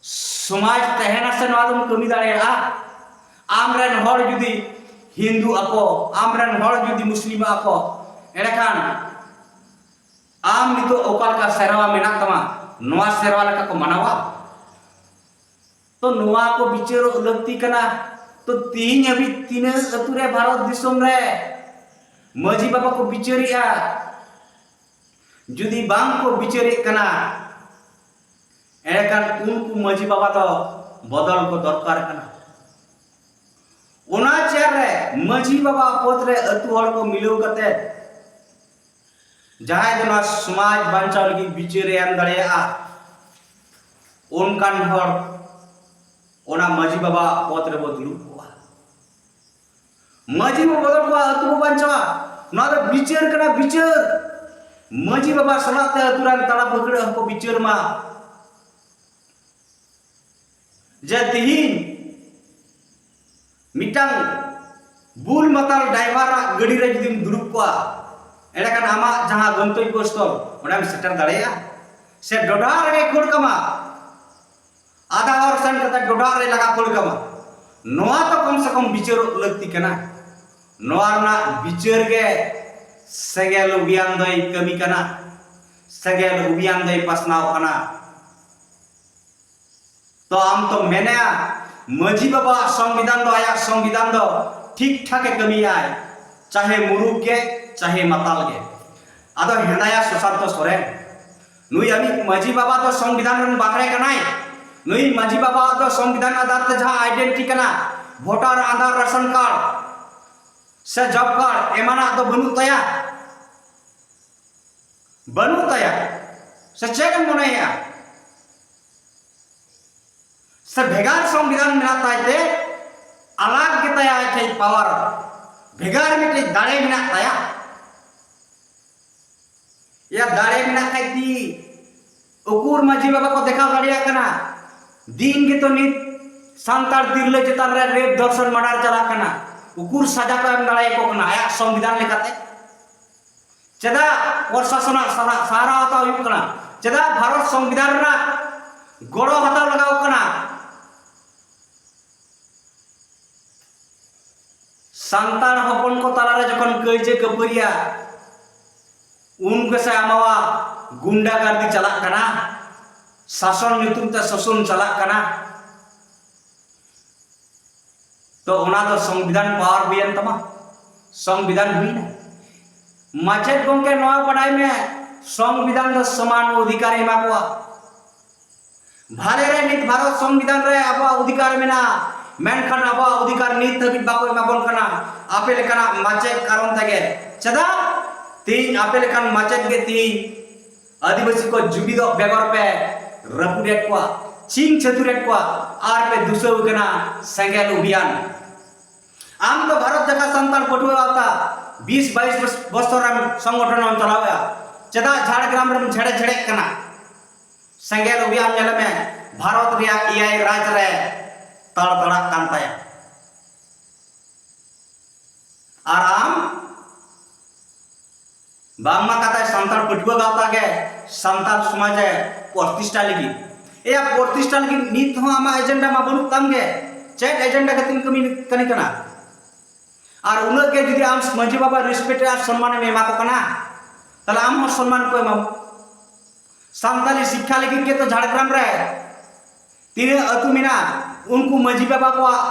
ᱥᱚᱢᱟᱡᱽ ᱛᱟᱦᱮᱱᱟ ᱥᱮ ᱱᱚᱣᱟ ᱫᱚᱢ ᱠᱟᱹᱢᱤ ᱫᱟᱲᱮᱭᱟᱜᱼᱟ? ᱟᱢᱨᱮᱱ ᱦᱚᱲ ᱡᱩᱫᱤ ᱦᱤᱱᱫᱩ ᱟᱠᱚ, ᱟᱢᱨᱮᱱ ᱦᱚᱲ ᱡᱩᱫᱤ ᱢᱩᱥᱞᱤᱢ ᱟᱠᱚ, ᱮᱸᱰᱮᱠᱷᱟᱱ ᱟᱢ ᱱᱤᱛᱚᱜ ᱚᱠᱟ ᱞᱮᱠᱟ ᱥᱮᱨᱣᱟ ᱢᱮᱱᱟᱜ ᱛᱟᱢᱟ, ᱱᱚᱣᱟ ᱥᱮᱨᱣᱟ ᱞᱮᱠᱟ ᱠᱚ ᱢᱟᱱᱟᱣᱟ? ᱛᱚ ᱱᱚᱣᱟ ᱠᱚ ᱵᱤᱪᱟᱹᱨᱚᱜ ᱞᱟᱹᱠᱛᱤ ᱠᱟᱱᱟ᱾ ᱛᱚ ᱛᱤᱦᱤᱧ ᱦᱟᱹᱵᱤᱡ ᱛᱤᱱᱟᱹᱜ ᱟᱹᱛᱩ ᱨᱮ ᱵᱷᱟᱨᱚᱛ ᱫᱤᱥᱚᱢ ᱨᱮ ᱢᱟᱹᱡᱷᱤ ᱵᱟᱵᱟ ᱠᱚ ᱵᱤᱪᱟᱹᱨᱮᱜᱼᱟ? ᱡᱩᱫᱤ ᱵᱟᱝ ᱠᱚ ᱵᱤᱪᱟᱹᱨᱮᱜ ᱠᱟᱱᱟ, ᱮᱸᱰᱮᱠᱷᱟᱱ ᱩᱱᱠᱩ ᱢᱟᱹᱡᱷᱤ ᱵᱟᱵᱟ ᱫᱚ ᱵᱚᱫᱚᱞ ᱠᱚ ᱫᱚᱨᱠᱟᱨ ᱠᱟᱱᱟ᱾ ᱚᱱᱟ ᱪᱮᱭᱟᱨ ᱨᱮ ᱢᱟᱹᱡᱷᱤ ᱵᱟᱵᱟ ᱯᱚᱫᱽ ᱨᱮ ᱟᱹᱛᱩ ᱦᱚᱲ ᱠᱚ ᱢᱤᱞᱟᱹᱣ ᱠᱟᱛᱮ ᱡᱟᱦᱟᱸᱭ ᱫᱚ ᱱᱚᱣᱟ ᱥᱚᱢᱟᱡᱽ ᱵᱟᱧᱪᱟᱣ ᱞᱟᱹᱜᱤᱫ ᱵᱤᱪᱟᱹᱨ ᱮ ᱮᱢ ᱫᱟᱲᱮᱭᱟᱜᱼᱟ, ᱚᱱᱠᱟᱱ ᱦᱚᱲ ᱚᱱᱟ ᱢᱟᱹᱡᱷᱤ ᱵᱟᱵᱟ ᱯᱚᱫᱽ ᱨᱮᱵᱚ ᱫᱩᱲᱩᱵ ᱠᱚᱜᱼᱟ᱾ ᱢᱟᱹᱡᱷᱤ ᱵᱚ ᱵᱚᱫᱚᱞ ᱠᱚᱣᱟ, ᱟᱹᱛᱩ ᱵᱚ ᱵᱟᱧᱪᱟᱣᱟ᱾ ᱱᱚᱣᱟ ᱫᱚ ᱵᱤᱪᱟᱹᱨ ᱠᱟᱱᱟ, ᱵᱤᱪᱟᱹᱨ᱾ ᱢᱟᱹᱡᱷᱤ ᱵᱟᱵᱟ ᱥᱟᱞᱟᱜ ᱛᱮ ᱟᱹᱛᱩ ᱨᱮᱱ ᱛᱟᱲᱟ ᱯᱟᱹᱠᱲᱟᱹ ᱦᱚᱸᱠᱚ ᱵᱤᱪᱟᱹᱨ ᱢᱟ᱾ ᱡᱮ ᱛᱤᱦᱤᱧ ᱢᱤᱫᱴᱟᱝ ᱵᱩᱞ ᱢᱟᱛᱟᱞ ᱰᱟᱭᱵᱷᱟᱨᱟᱜ ᱜᱟᱹᱰᱤ ᱨᱮ ᱡᱩᱫᱤᱢ ᱫᱩᱲᱩᱵ ᱠᱚᱜᱼᱟ, ᱮᱸᱰᱮᱠᱷᱟᱱ ᱟᱢᱟᱜ ᱡᱟᱦᱟᱸ ᱜᱚᱱᱛᱚᱵᱵᱚ ᱥᱛᱷᱚᱞ, ᱚᱸᱰᱮᱢ ᱥᱮᱴᱮᱨ ᱫᱟᱲᱮᱭᱟᱜᱼᱟ? ᱥᱮ ᱰᱚᱰᱷᱟ ᱨᱮᱜᱮ ᱠᱷᱟᱹᱲ ᱠᱟᱢᱟ, ᱟᱫᱷᱟ ᱦᱚᱨ ᱥᱮᱱ ᱠᱟᱛᱮ ᱰᱚᱰᱷᱟ ᱨᱮ ᱞᱟᱜᱟ ᱠᱷᱟᱹᱲ ᱠᱟᱢᱟ? ᱱᱚᱣᱟ ᱫᱚ ᱠᱚᱢ ᱥᱮ ᱠᱚᱢ ᱵᱤᱪᱟᱹᱨᱚᱜ ᱞᱟᱹᱠᱛᱤ ᱠᱟᱱᱟ᱾ ᱱᱚᱣᱟ ᱨᱮᱱᱟᱜ ᱵᱤᱪᱟᱹᱨ ᱜᱮ ᱥᱮᱸᱜᱮᱞ ᱚᱵᱷᱤᱭᱟᱱ ᱫᱚᱭ ᱠᱟᱹᱢᱤ ᱠᱟᱱᱟ, ᱥᱮᱸᱜᱮᱞ ᱚᱵᱷᱤᱭᱟᱱ ᱫᱚᱭ ᱯᱟᱥᱱᱟᱣ ᱠᱟᱱᱟ᱾ ᱛᱚ ᱟᱢ ᱛᱚ ᱢᱮᱱᱮᱜᱼᱟ, ᱢᱟᱹᱡᱷᱤ ᱵᱟᱵᱟᱣᱟᱜ ᱥᱚᱝᱵᱤᱫᱷᱟᱱ ᱫᱚ, ᱟᱭᱟᱜ ᱥᱚᱝᱵᱤᱫᱷᱟᱱ ᱫᱚ ᱴᱷᱤᱠ ᱴᱷᱟᱠ ᱮ ᱠᱟᱹᱢᱤᱭᱟᱭ, ᱪᱟᱦᱮ ᱢᱩᱨᱩᱠ ᱜᱮ, ᱪᱟᱦᱮ ᱢᱟᱛᱟᱞ ᱜᱮ᱾ ᱟᱫᱚ ᱦᱮᱸᱫᱟᱭᱟ ᱥᱩᱥᱟᱱᱛᱚ ᱥᱚᱨᱮᱱ, ᱱᱩᱭ ᱟᱢᱤᱡ ᱢᱟᱹᱡᱷᱤ ᱵᱟᱵᱟ ᱫᱚ ᱥᱚᱝᱵᱤᱫᱷᱟᱱ ᱨᱮᱱ ᱵᱟᱦᱨᱮ ᱠᱟᱱᱟᱭ᱾ ᱱᱩᱭ ᱢᱟᱹᱡᱷᱤ ᱵᱟᱵᱟᱣᱟᱜ ᱫᱚ ᱥᱚᱝᱵᱤᱫᱷᱟᱱ ᱟᱫᱷᱟᱨ ᱛᱮ ᱡᱟᱦᱟᱸ ᱟᱭᱰᱮᱱᱴᱤᱴᱤ ᱠᱟᱱᱟ, ᱵᱷᱳᱴᱟᱨ, ᱟᱫᱷᱟᱨ, ᱨᱮᱥᱚᱱ ᱠᱟᱨᱰ ᱥᱮ ᱡᱚᱵ ᱠᱟᱨᱰ ᱮᱢᱟᱱᱟᱜ ᱫᱚ ᱵᱟᱹᱱᱩᱜ ᱛᱟᱭᱟ, ᱵᱟᱹᱱᱩᱜ ᱛᱟᱭᱟ᱾ ᱥᱮ ᱪᱮᱫ ᱮᱢ ᱢᱚᱱᱮᱭᱮᱜᱼᱟ? ᱥᱮ ᱵᱷᱮᱜᱟᱨ ᱥᱚᱝᱵᱤᱫᱷᱟᱱ ᱢᱮᱱᱟᱜ ᱛᱟᱭ ᱛᱮ ᱟᱞᱟᱜᱽ ᱜᱮᱛᱟᱭᱟ ᱟᱡ ᱴᱷᱮᱡ ᱯᱟᱣᱟᱨ, ᱵᱷᱮᱜᱟᱨ ᱢᱤᱫᱴᱮᱡ ᱫᱟᱲᱮ ᱢᱮᱱᱟᱜ ᱛᱟᱭᱟ? ᱭᱟ, ᱫᱟᱲᱮ ᱢᱮᱱᱟᱜ ᱠᱷᱟᱡ ᱜᱮ ᱩᱠᱩᱨ ᱢᱟᱹᱡᱷᱤ ᱵᱟᱵᱟ ᱠᱚ ᱫᱮᱠᱷᱟᱣ ᱫᱟᱲᱮᱭᱟᱜ ᱠᱟᱱᱟ? ᱫᱤᱱ ᱜᱮᱛᱚ ᱱᱤᱛ ᱥᱟᱱᱛᱟᱲ ᱛᱤᱨᱞᱟᱹ ᱪᱮᱛᱟᱱ ᱨᱮ ᱨᱮᱯ, ᱫᱷᱚᱨᱥᱚᱱ, ᱢᱟᱨᱰᱟᱨ ᱪᱟᱞᱟᱜ ᱠᱟᱱᱟ᱾ ᱩᱠᱩᱨ ᱥᱟᱡᱟ ᱠᱚ ᱮᱢ ᱫᱟᱲᱮᱭᱟᱠᱚ ᱠᱟᱱᱟ ᱟᱭᱟᱜ ᱥᱚᱝᱵᱤᱫᱷᱟᱱ ᱞᱮᱠᱟᱛᱮ? ᱪᱮᱫᱟᱜ ᱯᱨᱚᱥᱟᱥᱚᱱᱟᱜ ᱥᱟᱦᱟ-, ᱥᱟᱦᱟᱨᱟ ᱦᱟᱛᱟᱣ ᱦᱩᱭᱩᱜ ᱠᱟᱱᱟ? ᱪᱮᱫᱟᱜ ᱵᱷᱟᱨᱚᱛ ᱥᱚᱝᱵᱤᱫᱷᱟᱱ ᱨᱮᱱᱟᱜ ᱜᱚᱲᱚ ᱦᱟᱛᱟᱣ ᱞᱟᱜᱟᱣ ᱠᱟᱱᱟ? ᱥᱟᱱᱛᱟᱲ ᱦᱚᱯᱚᱱ ᱠᱚ ᱛᱟᱞᱟᱨᱮ ᱡᱚᱠᱷᱚᱱ ᱠᱟᱹᱭᱡᱟᱹ ᱠᱟᱹᱯᱟᱹᱨᱤᱭᱟ, ᱩᱱ ᱜᱮᱥᱮ ᱟᱢᱟᱣᱟ ᱜᱩᱱᱰᱟ ᱜᱟᱨᱫᱤ ᱪᱟᱞᱟᱜ ᱠᱟᱱᱟ, ᱥᱟᱥᱚᱱ ᱧᱩᱛᱩᱢ ᱛᱮ ᱥᱳᱥᱚᱱ ᱪᱟᱞᱟᱜ ᱠᱟᱱᱟ᱾ ᱛᱚ ᱚᱱᱟ ᱫᱚ ᱥᱚᱝᱵᱤᱫᱷᱟᱱ ᱯᱟᱣᱟᱨ ᱦᱩᱭᱮᱱ ᱛᱟᱢᱟ, ᱥᱚᱝᱵᱤᱫᱷᱟᱱ ᱦᱩᱭᱱᱟ᱾ ᱢᱟᱪᱮᱫ ᱜᱚᱢᱠᱮ, ᱱᱚᱣᱟ ᱵᱟᱰᱟᱭ ᱢᱮ, ᱥᱚᱝᱵᱤᱫᱷᱟᱱ ᱫᱚ ᱥᱚᱢᱟᱱ ᱚᱫᱷᱤᱠᱟᱨ ᱮ ᱮᱢᱟ ᱠᱚᱣᱟ᱾ ᱵᱷᱟᱞᱮ ᱨᱮ ᱱᱤᱛ ᱵᱷᱟᱨᱚᱛ ᱥᱚᱝᱵᱤᱫᱷᱟᱱ ᱨᱮ ᱟᱵᱚᱣᱟᱜ ᱚᱫᱷᱤᱠᱟᱨ ᱢᱮᱱᱟᱜᱼᱟ, ᱢᱮᱱᱠᱷᱟᱱ ᱟᱵᱚᱣᱟᱜ ᱚᱫᱷᱤᱠᱟᱨ ᱱᱤᱛ ᱫᱷᱟᱹᱵᱤᱡ ᱵᱟᱠᱚ ᱮᱢᱟ ᱵᱚᱱ ᱠᱟᱱᱟ, ᱟᱯᱮ ᱞᱮᱠᱟᱱᱟᱜ ᱢᱟᱪᱮᱫ ᱠᱟᱨᱚᱱ ᱛᱮᱜᱮ᱾ ᱪᱮᱫᱟᱜ? ᱛᱮᱦᱤᱧ ᱟᱯᱮ ᱞᱮᱠᱟᱱ ᱢᱟᱪᱮᱫ ᱜᱮ ᱛᱮᱦᱤᱧ ᱟᱹᱫᱤᱵᱟᱹᱥᱤ ᱠᱚ ᱡᱩᱢᱤᱫᱚᱜ ᱵᱮᱜᱚᱨ ᱯᱮ ᱨᱟᱹᱯᱩᱫᱮᱫ ᱠᱚᱣᱟ, ᱪᱷᱤᱝ ᱪᱷᱟᱹᱛᱩᱨᱮᱫ ᱠᱚᱣᱟ, ᱟᱨ ᱯᱮ ᱫᱩᱥᱟᱹᱣ ᱠᱟᱱᱟ ᱥᱮᱸᱜᱮᱞ ᱚᱵᱷᱤᱭᱟᱱ᱾ ᱟᱢ ᱫᱚ ᱵᱷᱟᱨᱚᱛ ᱡᱟᱠᱟᱛ ᱥᱟᱱᱛᱟᱲ ᱯᱟᱹᱴᱷᱩᱣᱟᱹ ᱜᱟᱶᱛᱟ ᱵᱤᱥ ᱵᱟᱭᱤᱥ ᱵᱚᱥ-, ᱵᱚᱥᱚᱨ ᱨᱮᱢ ᱥᱚᱝᱜᱚᱴᱷᱚᱱ ᱮᱢ ᱪᱟᱞᱟᱣᱮᱫᱼᱟ, ᱪᱮᱫᱟᱜ ᱡᱷᱟᱲᱜᱨᱟᱢ ᱨᱮᱢ ᱡᱷᱮᱲᱮ ᱡᱷᱮᱲᱮᱜ ᱠᱟᱱᱟ? ᱥᱮᱸᱜᱮᱞ ᱚᱵᱷᱤᱭᱟᱱ ᱧᱮᱞ ᱢᱮ, ᱵᱷᱟᱨᱚᱛ ᱨᱮᱭᱟᱜ ᱮᱭᱟᱭ ᱨᱟᱡᱽ ᱨᱮ ᱛᱟᱲ ᱛᱟᱲᱟᱜ ᱠᱟᱱ ᱛᱟᱭᱟ᱾ ᱟᱨ ᱟᱢ ᱵᱟᱝᱢᱟ ᱠᱟᱛᱷᱟᱭ ᱥᱟᱱᱛᱟᱲ ᱯᱟᱹᱴᱷᱩᱣᱟᱹ ᱜᱟᱶᱛᱟ ᱜᱮ ᱥᱟᱱᱛᱟᱲ ᱥᱚᱢᱟᱡᱽ ᱮ ᱯᱨᱚᱛᱤᱥᱴᱷᱟ ᱞᱟᱹᱜᱤᱫ᱾ ᱮᱭᱟ, ᱯᱨᱚᱛᱤᱥᱴᱷᱟ ᱞᱟᱹᱜᱤᱫ ᱱᱤᱛ ᱦᱚᱸ ᱟᱢᱟᱜ ᱮᱡᱮᱱᱰᱟ ᱢᱟ ᱵᱟᱹᱱᱩᱜ ᱛᱟᱢ ᱜᱮ᱾ ᱪᱮᱫ ᱮᱡᱮᱱᱰᱟ ᱠᱟᱛᱮᱢ ᱠᱟᱹᱢᱤ ᱠᱟᱹᱢᱤ ᱠᱟᱱᱟ? ᱟᱨ ᱩᱱᱟᱹᱜ ᱜᱮ ᱡᱩᱫᱤ ᱟᱢ ᱢᱟᱹᱡᱷᱤ ᱵᱟᱵᱟ ᱨᱮᱥᱯᱮᱠᱴ ᱟᱨ ᱥᱚᱱᱢᱟᱱ ᱮᱢ ᱮᱢᱟ ᱠᱚ ᱠᱟᱱᱟ, ᱛᱟᱦᱞᱮ ᱟᱢ ᱦᱚᱸ ᱥᱚᱱᱢᱟᱱ ᱠᱚ ᱮᱢᱟᱢᱟ᱾ ᱥᱟᱱᱛᱟᱞᱤ ᱥᱤᱠᱠᱷᱟ ᱞᱟᱹᱜᱤᱫ ᱜᱮ ᱛᱚ ᱡᱷᱟᱲᱜᱨᱟᱢ ᱨᱮ ᱛᱤᱱᱟᱹᱜ ᱟᱹᱛᱩ ᱢᱮᱱᱟᱜᱼᱟ, ᱩᱱᱠᱩ ᱢᱟᱹᱡᱷᱤ ᱵᱟᱵᱟ ᱠᱚᱣᱟᱜ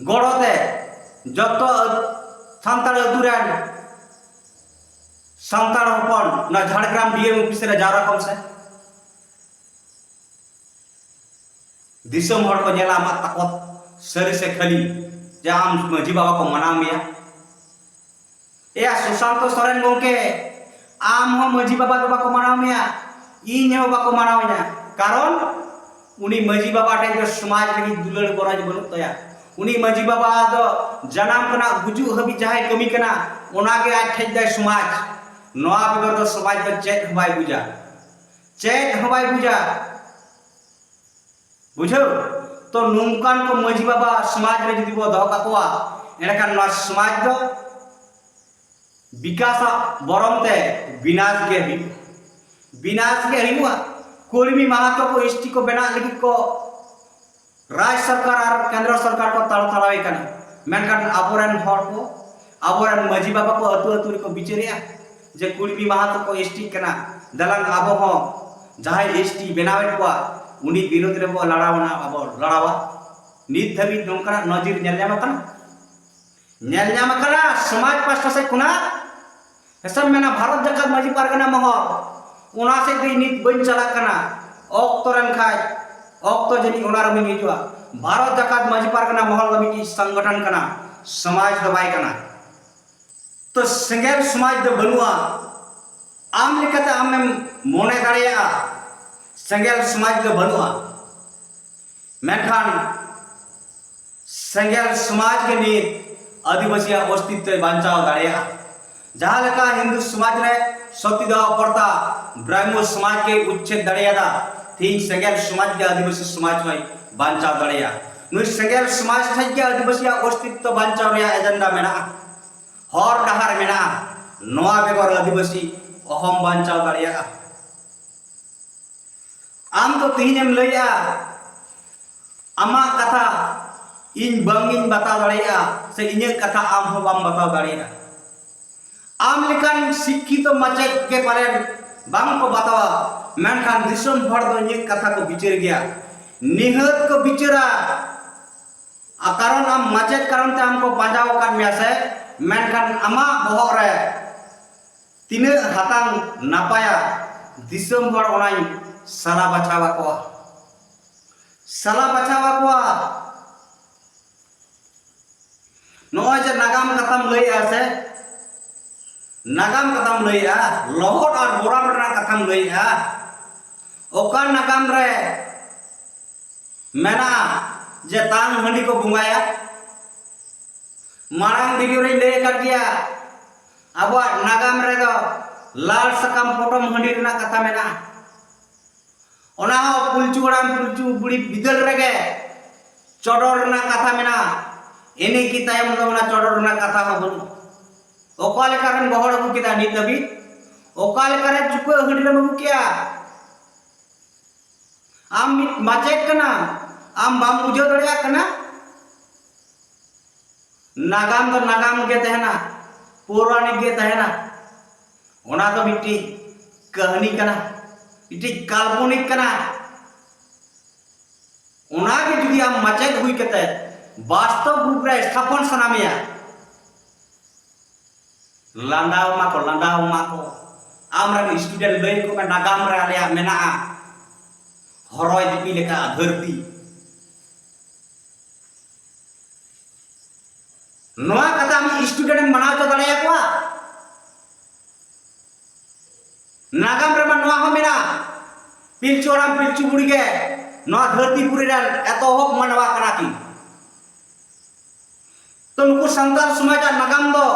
ᱜᱚᱲᱚ ᱛᱮ ᱡᱚᱛᱚ ᱟᱹ- ᱥᱟᱱᱛᱟᱲ ᱟᱹᱛᱩ ᱨᱮᱱ ᱥᱟᱱᱛᱟᱲ ᱦᱚᱯᱚᱱ ᱚᱱᱟ ᱡᱷᱟᱲᱜᱨᱟᱢ ᱰᱤ ᱮᱢ ᱚᱯᱷᱤᱥ ᱨᱮ ᱡᱟᱣᱨᱟ ᱠᱚᱢ ᱥᱮ᱾ ᱫᱤᱥᱚᱢ ᱦᱚᱲ ᱠᱚ ᱧᱮᱞᱟ ᱟᱢᱟᱜ ᱛᱟᱠᱚᱛ ᱥᱟᱹᱨᱤ ᱥᱮ ᱠᱷᱟᱹᱞᱤ, ᱡᱮ ᱟᱢ ᱢᱟᱹᱡᱷᱤ ᱵᱟᱵᱟ ᱠᱚ ᱢᱟᱱᱟᱣ ᱢᱮᱭᱟ᱾ ᱮᱭᱟ ᱥᱩᱥᱟᱱᱛᱚ ᱥᱚᱨᱮᱱ ᱜᱚᱢᱠᱮ, ᱟᱢ ᱦᱚᱸ ᱢᱟᱹᱡᱷᱤ ᱵᱟᱵᱟ ᱫᱚ ᱵᱟᱠᱚ ᱢᱟᱱᱟᱣ ᱢᱮᱭᱟ, ᱤᱧ ᱦᱚᱸ ᱵᱟᱠᱚ ᱢᱟᱱᱟᱣᱤᱧᱟ᱾ ᱠᱟᱨᱚᱱ ᱩᱱᱤ ᱢᱟᱹᱡᱷᱤ ᱵᱟᱵᱟ ᱴᱷᱮᱱ ᱫᱚ ᱥᱚᱢᱟᱡᱽ ᱞᱟᱹᱜᱤᱫ ᱫᱩᱞᱟᱹᱲ ᱜᱚᱨᱚᱡᱽ ᱵᱟᱹᱱᱩᱜ ᱛᱟᱭᱟ᱾ ᱩᱱᱤ ᱢᱟᱹᱡᱷᱤ ᱵᱟᱵᱟ ᱫᱚ ᱡᱟᱱᱟᱢ ᱠᱷᱚᱱᱟᱜ ᱜᱩᱡᱩᱜ ᱦᱟᱹᱵᱤᱡ ᱡᱟᱦᱟᱸᱭ ᱠᱟᱹᱢᱤ ᱠᱟᱱᱟ, ᱚᱱᱟᱜᱮ ᱟᱡ ᱴᱷᱮᱡ ᱫᱚᱭ ᱥᱚᱢᱟᱡᱽ᱾ ᱱᱚᱣᱟ ᱵᱮᱜᱚᱨ ᱫᱚ ᱥᱚᱢᱟᱡᱽ ᱫᱚ ᱪᱮᱫ ᱦᱚᱸ ᱵᱟᱭ ᱵᱩᱡᱟ, ᱪᱮᱫ ᱦᱚᱸ ᱵᱟᱭ ᱵᱩᱡᱟ᱾ ᱵᱩᱡᱷᱟᱹᱣ? ᱛᱚ ᱱᱚᱝᱠᱟᱱ ᱠᱚ ᱢᱟᱹᱡᱷᱤ ᱵᱟᱵᱟ ᱥᱚᱢᱟᱡᱽ ᱨᱮ ᱡᱩᱫᱤ ᱵᱚ ᱫᱚᱦᱚ ᱠᱟᱠᱚᱣᱟ, ᱮᱸᱰᱮᱠᱷᱟᱱ ᱱᱚᱣᱟ ᱥᱚᱢᱟᱡᱽ ᱫᱚ ᱵᱤᱠᱟᱥᱟᱜ ᱵᱚᱨᱚᱢ ᱛᱮ ᱵᱤᱱᱟᱥ ᱜᱮ ᱦᱩᱭᱩᱜᱼᱟ᱾ ᱵᱤᱱᱟᱥ ᱜᱮ ᱦᱩᱭᱩᱜᱼᱟ᱾ ᱠᱩᱲᱢᱤ ᱢᱟᱦᱟᱛᱚ ᱠᱚ ᱮᱥ ᱴᱤ ᱠᱚ ᱵᱮᱱᱟᱜ ᱞᱟᱹᱜᱤᱫ ᱠᱚ ᱨᱟᱡᱽ ᱥᱚᱨᱠᱟᱨ ᱟᱨ ᱠᱮᱱᱫᱨᱚ ᱥᱚᱨᱠᱟᱨ ᱠᱚ ᱛᱟᱲ ᱛᱟᱲᱟᱣᱮ ᱠᱟᱱᱟ, ᱢᱮᱱᱠᱷᱟᱱ ᱟᱵᱚᱨᱮᱱ ᱦᱚᱲ ᱠᱚ, ᱟᱵᱚᱨᱮᱱ ᱢᱟᱹᱡᱷᱤ ᱵᱟᱵᱟ ᱠᱚ ᱟᱹᱛᱩ ᱟᱹᱛᱩ ᱨᱮᱠᱚ ᱵᱤᱪᱟᱹᱨᱮᱜᱼᱟ ᱡᱮ ᱠᱩᱲᱢᱤ ᱢᱟᱦᱟᱛᱚ ᱠᱚ ᱮᱥ ᱴᱤ ᱠᱟᱱᱟ, ᱫᱮᱞᱟᱝ ᱟᱵᱚ ᱦᱚᱸ ᱡᱟᱦᱟᱸᱭ ᱮᱥ ᱴᱤ ᱵᱮᱱᱟᱣᱮᱫ ᱠᱚᱣᱟ ᱩᱱᱤ ᱵᱤᱨᱩᱫᱽ ᱨᱮᱵᱚ ᱞᱟᱲᱟᱣᱱᱟ, ᱟᱵᱚ ᱞᱟᱲᱟᱣᱟ᱾ ᱱᱤᱛ ᱫᱷᱟᱹᱵᱤᱡ ᱱᱚᱝᱠᱟᱱᱟᱜ ᱱᱚᱡᱤᱨ ᱧᱮᱞ ᱧᱟᱢ ᱟᱠᱟᱱᱟ? ᱧᱮᱞ ᱧᱟᱢ ᱟᱠᱟᱱᱟ ᱥᱚᱢᱟᱡᱽ ᱯᱟᱥᱴᱟ ᱥᱮᱫ ᱠᱷᱚᱱᱟᱜ? ᱦᱮᱸᱥᱮᱢ ᱢᱮᱱᱟ ᱵᱷᱟᱨᱚᱛ ᱡᱟᱠᱟᱛ ᱢᱟᱹᱡᱷᱤ ᱯᱟᱨᱜᱟᱱᱟ ᱢᱚᱦᱚᱞ, ᱚᱱᱟ ᱥᱮᱫ ᱫᱚ ᱤᱧ ᱱᱤᱛ ᱵᱟᱹᱧ ᱪᱟᱞᱟᱜ ᱠᱟᱱᱟ᱾ ᱚᱠᱛᱚ ᱞᱮᱱᱠᱷᱟᱡ, ᱚᱠᱛᱚ ᱡᱟᱹᱱᱤᱡ ᱚᱱᱟ ᱨᱮᱦᱚᱸᱧ ᱦᱤᱡᱩᱜᱼᱟ᱾ ᱵᱷᱟᱨᱚᱛ ᱡᱟᱠᱟᱛ ᱢᱟᱹᱡᱷᱤ ᱯᱟᱨᱜᱟᱱᱟ ᱢᱚᱦᱚᱞ ᱫᱚ ᱢᱤᱫᱴᱤᱡ ᱥᱚᱝᱜᱚᱴᱷᱚᱱ ᱠᱟᱱᱟ, ᱥᱚᱢᱟᱡᱽ ᱫᱚ ᱵᱟᱭ ᱠᱟᱱᱟ᱾ ᱛᱚ ᱥᱮᱸᱜᱮᱞ ᱥᱚᱢᱟᱡᱽ ᱫᱚ ᱵᱟᱹᱱᱩᱜᱼᱟ᱾ ᱟᱢ ᱞᱮᱠᱟᱛᱮ ᱟᱢᱮᱢ ᱢᱚᱱᱮ ᱫᱟᱲᱮᱭᱟᱜᱼᱟ ᱥᱮᱸᱜᱮᱞ ᱥᱚᱢᱟᱡᱽ ᱫᱚ ᱵᱟᱹᱱᱩᱜᱼᱟ, ᱢᱮᱱᱠᱷᱟᱱ ᱥᱮᱸᱜᱮᱞ ᱥᱚᱢᱟᱡᱽ ᱜᱮ ᱱᱤᱛ ᱟᱹᱫᱤᱵᱟᱹᱥᱤᱭᱟᱜ ᱚᱥᱛᱤᱛᱛᱚᱭ ᱵᱟᱧᱪᱟᱣ ᱫᱟᱲᱮᱭᱟᱜᱼᱟ᱾ ᱡᱟᱦᱟᱸ ᱞᱮᱠᱟ ᱦᱤᱱᱫᱩ ᱥᱚᱢᱟᱡᱽ ᱨᱮ ᱥᱚᱛᱤᱫᱟᱦᱚ ᱯᱨᱚᱛᱷᱟ, ᱵᱨᱟᱦᱢᱚ ᱥᱚᱢᱟᱡᱽ ᱜᱮ ᱩᱪᱪᱷᱮᱫ ᱫᱟᱲᱮᱭᱟᱫᱟ, ᱛᱮᱦᱮᱧ ᱥᱮᱸᱜᱮᱞ ᱥᱚᱢᱟᱡᱽ ᱜᱮ ᱟᱹᱫᱤᱵᱟᱹᱥᱤ ᱥᱚᱢᱟᱡᱽ ᱦᱚᱸᱭ ᱵᱟᱧᱪᱟᱣ ᱫᱟᱲᱮᱭᱟᱜᱼᱟ᱾ ᱱᱩᱭ ᱥᱮᱸᱜᱮᱞ ᱥᱚᱢᱟᱡᱽ ᱴᱷᱮᱡ ᱜᱮ ᱟᱹᱫᱤᱵᱟᱹᱥᱤᱭᱟᱜ ᱚᱥᱛᱤᱛᱛᱚ ᱵᱟᱧᱪᱟᱣ ᱨᱮᱭᱟᱜ ᱮᱡᱮᱱᱰᱟ ᱢᱮᱱᱟᱜᱼᱟ, ᱦᱚᱨ ᱰᱟᱦᱟᱨ ᱢᱮᱱᱟᱜᱼᱟ᱾ ᱱᱚᱣᱟ ᱵᱮᱜᱚᱨ ᱟᱹᱫᱤᱵᱟᱹᱥᱤ ᱚᱦᱚᱢ ᱵᱟᱧᱪᱟᱣ ᱫᱟᱲᱮᱭᱟᱜᱼᱟ᱾ ᱟᱢ ᱫᱚ ᱛᱮᱦᱮᱧᱮᱢ ᱞᱟᱹᱭᱮᱜᱼᱟ, ᱟᱢᱟᱜ ᱠᱟᱛᱷᱟ ᱤᱧ ᱵᱟᱝ ᱤᱧ ᱵᱟᱛᱟᱣ ᱫᱟᱲᱮᱭᱟᱜᱼᱟ, ᱥᱮ ᱤᱧᱟᱹᱜ ᱠᱟᱛᱷᱟ ᱟᱢ ᱦᱚᱸ ᱵᱟᱢ ᱵᱟᱛᱟᱣ ᱫᱟᱲᱮᱭᱟᱜᱼᱟ᱾ ᱟᱢ ᱞᱮᱠᱟᱱ ᱥᱤᱠᱠᱷᱤᱛᱚ ᱢᱟᱪᱮᱫ ᱜᱮ ᱯᱟᱞᱮᱱ ᱵᱟᱝ ᱠᱚ ᱵᱟᱛᱟᱣᱟ, ᱢᱮᱱᱠᱷᱟᱱ ᱫᱤᱥᱚᱢ ᱦᱚᱲ ᱫᱚ ᱤᱧᱟᱹᱜ ᱠᱟᱛᱷᱟ ᱠᱚ ᱵᱤᱪᱟᱹᱨ ᱜᱮᱭᱟ, ᱱᱤᱦᱟᱹᱛ ᱠᱚ ᱵᱤᱪᱟᱹᱨᱟ᱾ ᱟᱨ ᱠᱟᱨᱚᱱ ᱟᱢ ᱢᱟᱪᱮᱫ ᱠᱟᱨᱚᱱ ᱛᱮ ᱟᱢ ᱠᱚ ᱯᱟᱸᱡᱟ ᱟᱠᱟᱫ ᱢᱮᱭᱟ ᱥᱮ, ᱢᱮᱱᱠᱷᱟᱱ ᱟᱢᱟᱜ ᱵᱚᱦᱚᱜ ᱨᱮ ᱛᱤᱱᱟᱹᱜ ᱦᱟᱛᱟᱝ ᱱᱟᱯᱟᱭᱟ, ᱫᱤᱥᱚᱢ ᱦᱚᱲ ᱚᱱᱟᱧ ᱥᱟᱞᱟ ᱵᱟᱪᱷᱟᱣ ᱟᱠᱚᱣᱟ, ᱥᱟᱞᱟ ᱵᱟᱪᱷᱟᱣ ᱟᱠᱚᱣᱟ᱾ ᱱᱚᱜᱼᱚᱭ ᱡᱮ ᱱᱟᱜᱟᱢ ᱠᱟᱛᱷᱟᱢ ᱞᱟᱹᱭᱮᱜᱼᱟ ᱥᱮ, ᱱᱟᱜᱟᱢ ᱠᱟᱛᱷᱟᱢ ᱞᱟᱹᱭᱮᱜᱼᱟ, ᱞᱚᱦᱚᱫ ᱟᱨ ᱵᱚᱨᱟᱵ ᱨᱮᱱᱟᱜ ᱠᱟᱛᱷᱟᱢ ᱞᱟᱹᱭᱮᱜᱼᱟ, ᱚᱠᱟ ᱱᱟᱜᱟᱢ ᱨᱮ ᱢᱮᱱᱟᱜᱼᱟ ᱡᱮ ᱛᱟᱝ ᱦᱟᱺᱰᱤ ᱠᱚ ᱵᱚᱸᱜᱟᱭᱟ? ᱢᱟᱲᱟᱝ ᱵᱷᱤᱰᱤᱭᱳ ᱨᱮᱧ ᱞᱟᱹᱭ ᱟᱠᱟᱫ ᱜᱮᱭᱟ, ᱟᱵᱚᱣᱟᱜ ᱱᱟᱜᱟᱢ ᱨᱮᱫᱚ ᱞᱟᱲ ᱥᱟᱠᱟᱢ ᱯᱚᱴᱚᱢ ᱦᱟᱺᱰᱤ ᱨᱮᱱᱟᱜ ᱠᱟᱛᱷᱟ ᱢᱮᱱᱟᱜᱼᱟ᱾ ᱚᱱᱟ ᱦᱚᱸ ᱯᱩᱞᱪᱩ ᱦᱟᱲᱟᱢ ᱯᱩᱞᱪᱩ ᱵᱩᱲᱦᱤ ᱵᱤᱫᱟᱹᱞ ᱨᱮᱜᱮ ᱪᱚᱰᱚᱨ ᱨᱮᱱᱟᱜ ᱠᱟᱛᱷᱟ ᱢᱮᱱᱟᱜᱼᱟ᱾ ᱤᱱᱟᱹ ᱠᱤ ᱛᱟᱭᱚᱢ ᱫᱚ ᱚᱱᱟ ᱪᱚᱰᱚᱨ ᱨᱮᱱᱟᱜ ᱠᱟᱛᱷᱟ ᱦᱚᱸ ᱵᱟᱹᱱᱩᱜᱼᱟ᱾ ᱚᱠᱟ ᱞᱮᱠᱟ ᱨᱮᱢ ᱜᱚᱦᱚᱲ ᱟᱹᱜᱩ ᱠᱮᱫᱟ ᱱᱤᱛ ᱦᱟᱹᱵᱤᱡ? ᱚᱠᱟ ᱞᱮᱠᱟ ᱨᱮ ᱪᱩᱠᱟᱹᱜ ᱦᱟᱺᱰᱤ ᱨᱮᱢ ᱟᱹᱜᱩ ᱠᱮᱜᱼᱟ? ᱟᱢ ᱢᱤᱫ ᱢᱟᱪᱮᱫ ᱠᱟᱱᱟᱢ, ᱟᱢ ᱵᱟᱢ ᱵᱩᱡᱷᱟᱹᱣ ᱫᱟᱲᱮᱭᱟᱜ ᱠᱟᱱᱟ? ᱱᱟᱜᱟᱢ ᱫᱚ ᱱᱟᱜᱟᱢ ᱜᱮ ᱛᱟᱦᱮᱱᱟ, ᱯᱳᱣᱨᱟᱱᱤᱠ ᱜᱮ ᱛᱟᱦᱮᱱᱟ᱾ ᱚᱱᱟ ᱫᱚ ᱢᱤᱫᱴᱤᱡ ᱠᱟᱹᱦᱱᱤ ᱠᱟᱱᱟ, ᱢᱤᱫᱴᱤᱡ ᱠᱟᱞᱯᱚᱱᱤᱠ ᱠᱟᱱᱟ᱾ ᱚᱱᱟ ᱜᱮ ᱡᱩᱫᱤ ᱟᱢ ᱢᱟᱪᱮᱫ ᱦᱩᱭ ᱠᱟᱛᱮ ᱵᱟᱥᱛᱚᱵ ᱨᱩᱯ ᱨᱮ ᱥᱛᱷᱟᱯᱚᱱ ᱥᱟᱱᱟ ᱢᱮᱭᱟ, ᱞᱟᱸᱫᱟᱣ ᱢᱟᱠᱚ, ᱞᱟᱸᱫᱟᱣ ᱢᱟᱠᱚ᱾ ᱟᱢᱨᱮᱱ ᱥᱴᱩᱰᱮᱱᱴ ᱞᱟᱹᱭ ᱟᱠᱚ ᱢᱮ, ᱱᱟᱜᱟᱢ ᱨᱮ ᱟᱞᱮᱭᱟᱜ ᱢᱮᱱᱟᱜᱼᱟ ᱦᱚᱨᱚᱭ ᱫᱤᱯᱤᱞ ᱟᱠᱟᱫᱼᱟ ᱫᱷᱟᱹᱨᱛᱤ᱾ ᱱᱚᱣᱟ ᱠᱟᱛᱷᱟ ᱟᱢ ᱥᱴᱩᱰᱮᱱᱴ ᱮᱢ ᱢᱟᱱᱟᱣ ᱦᱚᱪᱚ ᱫᱟᱲᱮᱭᱟᱠᱚᱣᱟ? ᱱᱟᱜᱟᱢ ᱨᱮᱢᱟ ᱱᱚᱣᱟ ᱦᱚᱸ ᱢᱮᱱᱟᱜᱼᱟ, ᱯᱤᱞᱪᱩ ᱦᱟᱲᱟᱢ ᱯᱤᱞᱪᱩ ᱵᱩᱲᱦᱤ ᱜᱮ ᱱᱚᱣᱟ ᱫᱷᱟᱹᱨᱛᱤ ᱯᱩᱨᱤ ᱨᱮᱱ ᱮᱛᱚᱦᱚᱵ ᱢᱟᱱᱣᱟ ᱠᱟᱱᱟ ᱠᱤᱱ᱾ ᱛᱚ ᱱᱩᱠᱩ ᱥᱟᱱᱛᱟᱲ ᱥᱚᱢᱟᱡᱽ ᱟᱜ ᱱᱟᱜᱟᱢ ᱫᱚ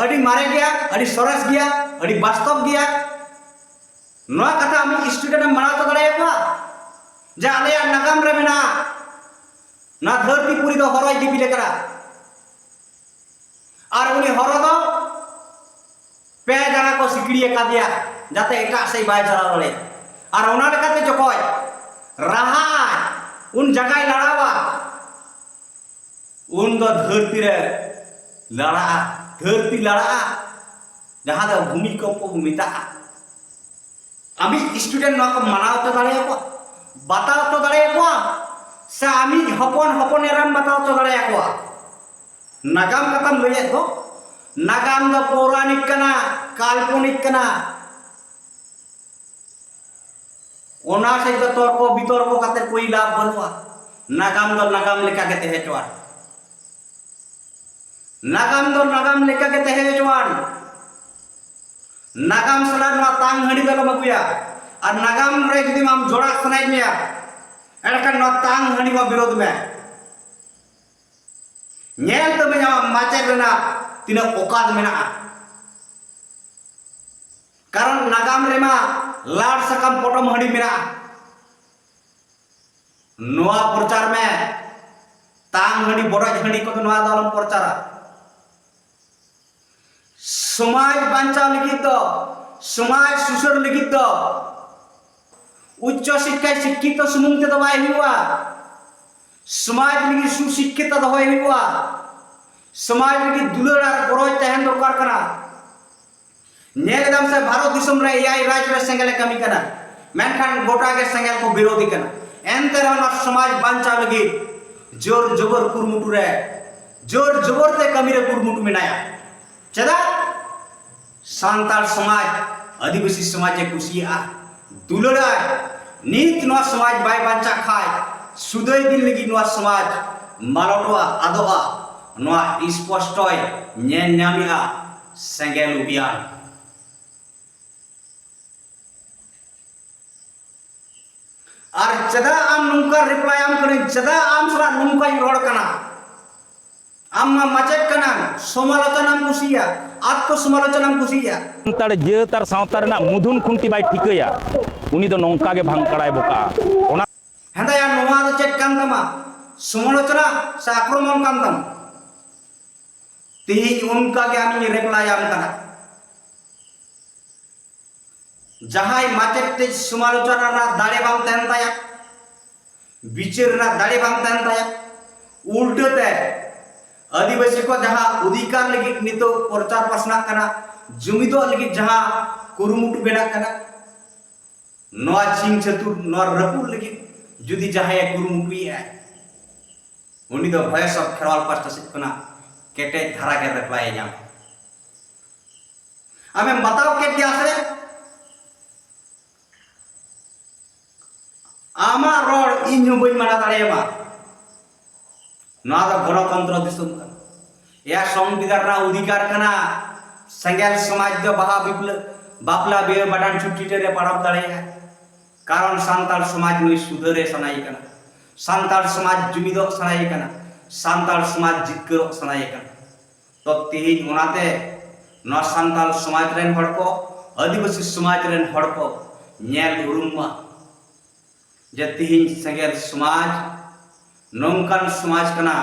ᱟᱹᱰᱤ ᱢᱟᱨᱮ ᱜᱮᱭᱟ, ᱟᱹᱰᱤ ᱥᱚᱨᱮᱥ ᱜᱮᱭᱟ, ᱟᱹᱰᱤ ᱵᱟᱥᱛᱚᱵ ᱜᱮᱭᱟ᱾ ᱱᱚᱣᱟ ᱠᱟᱛᱷᱟ ᱟᱢᱤᱡ ᱥᱴᱩᱰᱮᱱᱴ ᱮᱢ ᱢᱟᱱᱟᱣ ᱦᱚᱪᱚ ᱫᱟᱲᱮᱭᱟᱠᱚᱣᱟ ᱡᱮ ᱟᱞᱮᱭᱟᱜ ᱱᱟᱜᱟᱢ ᱨᱮ ᱢᱮᱱᱟᱜᱼᱟ, ᱱᱚᱣᱟ ᱫᱷᱟᱹᱨᱛᱤ ᱯᱩᱨᱤ ᱫᱚ ᱦᱚᱨᱚᱭ ᱫᱤᱯᱤᱞ ᱟᱠᱟᱱᱟ᱾ ᱟᱨ ᱩᱱᱤ ᱦᱚᱨᱚ ᱫᱚ ᱯᱮ ᱡᱟᱸᱜᱟ ᱠᱚ ᱥᱤᱠᱲᱤ ᱟᱠᱟᱫᱮᱭᱟ, ᱡᱟᱛᱮ ᱮᱴᱟᱜ ᱥᱮᱫ ᱵᱟᱭ ᱪᱟᱞᱟᱣ ᱫᱟᱲᱮᱭᱟᱜ᱾ ᱟᱨ ᱚᱱᱟ ᱞᱮᱠᱟᱛᱮ ᱡᱚᱠᱷᱚᱡ ᱨᱟᱦᱟᱜᱼᱟᱭ, ᱩᱱ ᱡᱟᱭᱜᱟᱭ ᱞᱟᱲᱟᱣᱟ, ᱩᱱ ᱫᱚ ᱫᱷᱟᱹᱨᱛᱤ ᱨᱮ ᱞᱟᱲᱟᱜᱼᱟ, ᱫᱷᱟᱹᱨᱛᱤ ᱞᱟᱲᱟᱜᱼᱟ, ᱡᱟᱦᱟᱸ ᱫᱚ ᱵᱷᱩᱢᱤᱠᱚᱢᱯᱚ ᱵᱚ ᱢᱮᱛᱟᱜᱼᱟ᱾ ᱟᱢᱤᱡ ᱥᱴᱩᱰᱮᱱᱴ ᱱᱚᱣᱟ ᱠᱚ ᱢᱟᱱᱟᱣ ᱦᱚᱪᱚ ᱫᱟᱲᱮᱭᱟᱠᱚᱣᱟ, ᱵᱟᱛᱟᱣ ᱦᱚᱪᱚ ᱫᱟᱲᱮᱭᱟᱠᱚᱣᱟ, ᱥᱮ ᱟᱢᱤᱡ ᱦᱚᱯᱚᱱ ᱦᱚᱯᱚᱱ ᱮᱨᱟᱢ ᱵᱟᱛᱟᱣ ᱦᱚᱪᱚ ᱫᱟᱲᱮᱭᱟᱠᱚᱣᱟ? ᱱᱟᱜᱟᱢ ᱠᱟᱛᱷᱟᱢ ᱞᱟᱹᱭᱮᱫ ᱫᱚ, ᱱᱟᱜᱟᱢ ᱫᱚ ᱯᱳᱣᱨᱟᱱᱤᱠ ᱠᱟᱱᱟ, ᱠᱟᱞᱯᱚᱱᱤᱠ ᱠᱟᱱᱟ᱾ ᱚᱱᱟ ᱥᱮᱫ ᱫᱚ ᱛᱚᱨᱠᱚ ᱵᱤᱛᱚᱨᱠᱚ ᱠᱟᱛᱮ ᱠᱳᱭ ᱞᱟᱵᱷ ᱵᱟᱹᱱᱩᱜᱼᱟ᱾ ᱱᱟᱜᱟᱢ ᱫᱚ ᱱᱟᱜᱟᱢ ᱞᱮᱠᱟ ᱜᱮ ᱛᱟᱦᱮᱸ ᱦᱚᱪᱚᱣᱟᱱ᱾ ᱱᱟᱜᱟᱢ ᱫᱚ ᱱᱟᱜᱟᱢ ᱞᱮᱠᱟ ᱜᱮ ᱛᱟᱦᱮᱸ ᱦᱚᱪᱚᱣᱟᱱ᱾ ᱱᱟᱜᱟᱢ ᱥᱟᱞᱟᱜ ᱱᱚᱣᱟ ᱛᱟᱝ ᱦᱟᱺᱰᱤ ᱫᱚ ᱟᱞᱚᱢ ᱟᱹᱜᱩᱭᱟ᱾ ᱟᱨ ᱱᱟᱜᱟᱢ ᱨᱮ ᱡᱩᱫᱤ ᱟᱢ ᱡᱚᱲᱟᱣ ᱥᱟᱱᱟᱭᱮᱫ ᱢᱮᱭᱟ, ᱮᱱᱠᱷᱟᱱ ᱱᱚᱣᱟ ᱛᱟᱝ ᱦᱟᱺᱰᱤ ᱢᱟ ᱵᱤᱨᱳᱫᱷ ᱢᱮ᱾ ᱧᱮᱞ ᱛᱟᱹᱢᱟᱹᱧ ᱟᱢᱟᱜ ᱢᱟᱪᱮᱫ ᱨᱮᱱᱟᱜ ᱛᱤᱱᱟᱹᱜ ᱚᱠᱟᱛ ᱢᱮᱱᱟᱜᱼᱟ᱾ ᱠᱟᱨᱚᱱ ᱱᱟᱜᱟᱢ ᱨᱮᱢᱟ ᱞᱟᱲ ᱥᱟᱠᱟᱢ ᱯᱚᱴᱚᱢ ᱦᱟᱺᱰᱤ ᱢᱮᱱᱟᱜᱼᱟ᱾ ᱱᱚᱣᱟ ᱯᱨᱚᱪᱟᱨ ᱢᱮ᱾ ᱛᱟᱝ ᱦᱟᱺᱰᱤ, ᱵᱚᱰᱚᱡ ᱦᱟᱺᱰᱤ ᱠᱚᱫᱚ ᱱᱚᱣᱟ ᱫᱚ ᱟᱞᱚᱢ ᱯᱨᱚᱪᱟᱨᱟ᱾ ᱥᱚᱢᱟᱡᱽ ᱵᱟᱧᱪᱟᱣ ᱞᱟᱹᱜᱤᱫ ᱫᱚ, ᱥᱚᱢᱟᱡᱽ ᱥᱩᱥᱟᱹᱨ ᱞᱟᱹᱜᱤᱫ ᱫᱚ ᱩᱪᱪᱚ ᱥᱤᱠᱠᱷᱟᱭ ᱥᱤᱠᱠᱷᱤᱛᱚ ᱥᱩᱢᱩᱝ ᱛᱮᱫᱚ ᱵᱟᱭ ᱦᱩᱭᱩᱜᱼᱟ᱾ ᱥᱚᱢᱟᱡᱽ ᱞᱟᱹᱜᱤᱫ ᱥᱩᱥᱤᱠᱠᱷᱤᱛᱚ ᱫᱚᱦᱚᱭ ᱦᱩᱭᱩᱜᱼᱟ᱾ ᱥᱚᱢᱟᱡᱽ ᱞᱟᱹᱜᱤᱫ ᱫᱩᱞᱟᱹᱲ ᱟᱨ ᱜᱚᱨᱚᱡᱽ ᱛᱟᱦᱮᱱ ᱫᱚᱨᱠᱟᱨ ᱠᱟᱱᱟ᱾ ᱧᱮᱞ ᱮᱫᱟᱢ ᱥᱮ, ᱵᱷᱟᱨᱚᱛ ᱫᱤᱥᱚᱢ ᱨᱮ ᱮᱭᱟᱭ ᱨᱟᱡᱽ ᱨᱮ ᱥᱮᱸᱜᱮᱞ ᱮ ᱠᱟᱹᱢᱤ ᱠᱟᱱᱟ, ᱢᱮᱱᱠᱷᱟᱱ ᱜᱚᱴᱟ ᱜᱮ ᱥᱮᱸᱜᱮᱞ ᱠᱚ ᱵᱤᱨᱳᱫᱷᱤ ᱠᱟᱱᱟ᱾ ᱮᱱᱛᱮ ᱨᱮᱦᱚᱸ ᱱᱚᱣᱟ ᱥᱚᱢᱟᱡᱽ ᱵᱟᱧᱪᱟᱣ ᱞᱟᱹᱜᱤᱫ ᱡᱳᱨ ᱡᱚᱵᱚᱨ ᱠᱩᱨᱩᱢᱩᱴᱩ ᱨᱮ, ᱡᱳᱨ ᱡᱚᱵᱚᱨ ᱛᱮ ᱠᱟᱹᱢᱤ ᱨᱮ ᱠᱩᱨᱩᱢᱩᱴᱩ ᱢᱮᱱᱟᱭᱟ᱾ ᱪᱮᱫᱟᱜ? ᱥᱟᱱᱛᱟᱲ ᱥᱚᱢᱟᱡᱽ, ᱟᱹᱫᱤᱵᱟᱹᱥᱤ ᱥᱚᱢᱟᱡᱽ ᱮ ᱠᱩᱥᱤᱭᱟᱜᱼᱟ, ᱫᱩᱞᱟᱹᱲᱟᱭ᱾ ᱱᱤᱛ ᱱᱚᱣᱟ ᱥᱚᱢᱟᱡᱽ ᱵᱟᱭ ᱵᱟᱧᱪᱟᱜ ᱠᱷᱟᱡ, ᱥᱩᱫᱟᱹᱭ ᱫᱤᱱ ᱞᱟᱹᱜᱤᱫ ᱱᱚᱣᱟ ᱥᱚᱢᱟᱡᱽ ᱢᱟᱞᱚᱴᱚᱜᱼᱟ, ᱟᱫᱚᱜᱼᱟ᱾ ᱱᱚᱣᱟ ᱥᱯᱚᱥᱴᱚᱭ ᱧᱮᱞ ᱧᱟᱢᱮᱜᱼᱟ ᱥᱮᱸᱜᱮᱞ ᱚᱵᱷᱤᱭᱟᱱ᱾ ᱟᱨ ᱪᱮᱫᱟᱜ ᱟᱢ ᱱᱚᱝᱠᱟ ᱨᱤᱯᱞᱟᱭ ᱟᱢ ᱠᱟᱹᱱᱟᱹᱧ? ᱪᱮᱫᱟᱜ ᱟᱢ ᱥᱟᱞᱟᱜ ᱱᱚᱝᱠᱟᱧ ᱨᱚᱲ ᱠᱟᱱᱟ? ᱟᱢ ᱢᱟ ᱢᱟᱪᱮᱫ ᱠᱟᱱᱟᱢ, ᱥᱚᱢᱟᱞᱳᱪᱚᱱᱟᱢ ᱠᱩᱥᱤᱭᱟᱜᱼᱟ, ᱟᱛᱛᱚ ᱥᱚᱢᱟᱞᱳᱪᱚᱱᱟᱢ ᱠᱩᱥᱤᱭᱟᱜᱼᱟ᱾ ᱥᱟᱱᱛᱟᱲ ᱡᱟᱹᱛ ᱟᱨ ᱥᱟᱶᱛᱟ ᱨᱮᱱᱟᱜ ᱢᱩᱫᱷᱩᱱ ᱠᱷᱩᱱᱴᱤ ᱵᱟᱭ ᱴᱷᱤᱠᱟᱹᱭᱟ, ᱩᱱᱤ ᱫᱚ ᱱᱚᱝᱠᱟ ᱜᱮ ᱵᱷᱟᱝᱠᱟᱲᱟᱭ ᱵᱚᱠᱟᱜᱼᱟ᱾ ᱚᱱᱟ ᱦᱮᱸᱫᱟᱭᱟ, ᱱᱚᱣᱟ ᱫᱚ ᱪᱮᱫ ᱠᱟᱱ ᱛᱟᱢᱟ? ᱥᱚᱢᱟᱞᱳᱪᱚᱱᱟ ᱥᱮ ᱟᱠᱨᱚᱢᱚᱱ ᱠᱟᱱ ᱛᱟᱢᱟ? ᱛᱮᱦᱮᱧ ᱚᱱᱠᱟ ᱜᱮ ᱟᱢᱤᱧ ᱨᱤᱯᱞᱟᱭ ᱟᱢ ᱠᱟᱱᱟ᱾ ᱡᱟᱦᱟᱸᱭ ᱢᱟᱪᱮᱫ ᱴᱷᱮᱡ ᱥᱚᱢᱟᱞᱳᱪᱚᱱᱟ ᱨᱮᱱᱟᱜ ᱫᱟᱲᱮ ᱵᱟᱝ ᱛᱟᱦᱮᱱ ᱛᱟᱭᱟ, ᱵᱤᱪᱟᱹᱨ ᱨᱮᱱᱟᱜ ᱫᱟᱲᱮ ᱵᱟᱝ ᱛᱟᱦᱮᱱ ᱛᱟᱭᱟ᱾ ᱩᱞᱴᱟᱹ ᱛᱮ ᱟᱹᱫᱤᱵᱟᱹᱥᱤ ᱠᱚ ᱡᱟᱦᱟᱸ ᱚᱫᱷᱤᱠᱟᱨ ᱞᱟᱹᱜᱤᱫ ᱱᱤᱛᱚᱜ ᱯᱨᱚᱪᱟᱨ ᱯᱟᱥᱱᱟᱜ ᱠᱟᱱᱟ, ᱡᱩᱢᱤᱫᱚᱜ ᱞᱟᱹᱜᱤᱫ ᱡᱟᱦᱟᱸ ᱠᱩᱨᱩᱢᱩᱴᱩ ᱵᱮᱱᱟᱜ ᱠᱟᱱᱟ, ᱱᱚᱣᱟ ᱪᱷᱤᱝ ᱪᱷᱟᱹᱛᱩᱨ, ᱱᱚᱣᱟ ᱨᱟᱹᱯᱩᱫ ᱞᱟᱹᱜᱤᱫ ᱡᱩᱫᱤ ᱡᱟᱦᱟᱸᱭᱮ ᱠᱩᱨᱩᱢᱩᱴᱩᱭᱮᱫᱼᱟ, ᱩᱱᱤ ᱫᱚ ᱵᱷᱚᱭᱮᱥ ᱚᱯᱷ ᱠᱷᱮᱨᱣᱟᱞ ᱯᱟᱥᱴᱟ ᱥᱮᱫ ᱠᱷᱚᱱᱟᱜ ᱠᱮᱴᱮᱡ ᱫᱷᱟᱨᱟ ᱜᱮ ᱨᱤᱯᱞᱟᱭ ᱮ ᱧᱟᱢᱟ᱾ ᱟᱢᱮᱢ ᱵᱟᱛᱟᱣ ᱠᱮᱫ ᱜᱮᱭᱟ ᱥᱮ? ᱟᱢᱟᱜ ᱨᱚᱲ ᱤᱧ ᱦᱚᱸ ᱵᱟᱹᱧ ᱢᱟᱱᱟ ᱫᱟᱲᱮᱭᱟᱢᱟ᱾ ᱱᱚᱣᱟ ᱫᱚ ᱜᱚᱱᱚᱛᱚᱱᱛᱨᱚ ᱫᱤᱥᱚᱢ ᱠᱟᱱᱟ᱾ ᱮᱭᱟ ᱥᱚᱝᱵᱤᱫᱷᱟᱱ ᱨᱮᱱᱟᱜ ᱚᱫᱷᱤᱠᱟᱨ ᱠᱟᱱᱟ ᱥᱮᱸᱜᱮᱞ ᱥᱚᱢᱟᱡᱽ ᱫᱚ ᱵᱟᱦᱟ ᱵᱤᱯᱞᱟᱹ-, ᱵᱟᱯᱞᱟ ᱵᱤᱦᱟᱹ ᱵᱷᱟᱸᱰᱟᱱ ᱪᱷᱩᱴᱤ ᱨᱮ ᱯᱟᱨᱚᱢ ᱫᱟᱲᱮᱭᱟᱜᱼᱟ᱾ ᱠᱟᱨᱚᱱ ᱥᱟᱱᱛᱟᱲ ᱥᱚᱢᱟᱡᱽ ᱱᱩᱭ ᱥᱩᱫᱷᱟᱹᱨᱮ ᱥᱟᱱᱟᱭᱮ ᱠᱟᱱᱟ, ᱥᱟᱱᱛᱟᱲ ᱥᱚᱢᱟᱡᱽ ᱡᱩᱢᱤᱫᱚᱜ ᱥᱟᱱᱟᱭᱮ ᱠᱟᱱᱟ, ᱥᱟᱱᱛᱟᱲ ᱥᱚᱢᱟᱡᱽ ᱡᱤᱛᱠᱟᱹᱨᱚᱜ ᱥᱟᱱᱟᱭᱮ ᱠᱟᱱᱟ᱾ ᱛᱚ ᱛᱮᱦᱮᱧ ᱚᱱᱟᱛᱮ ᱱᱚᱣᱟ ᱥᱟᱱᱛᱟᱲ ᱥᱚᱢᱟᱡᱽ ᱨᱮᱱ ᱦᱚᱲ ᱠᱚ, ᱟᱹᱫᱤᱵᱟᱹᱥᱤ ᱥᱚᱢᱟᱡᱽ ᱨᱮᱱ ᱦᱚᱲ ᱠᱚ ᱧᱮᱞ ᱩᱨᱩᱢ ᱢᱟ ᱡᱮ ᱛᱮᱦᱮᱧ ᱥᱮᱸᱜᱮᱞ ᱥᱚᱢᱟᱡᱽ ᱱᱚᱝᱠᱟᱱ ᱥᱚᱢᱟᱡᱽ ᱠᱟᱱᱟ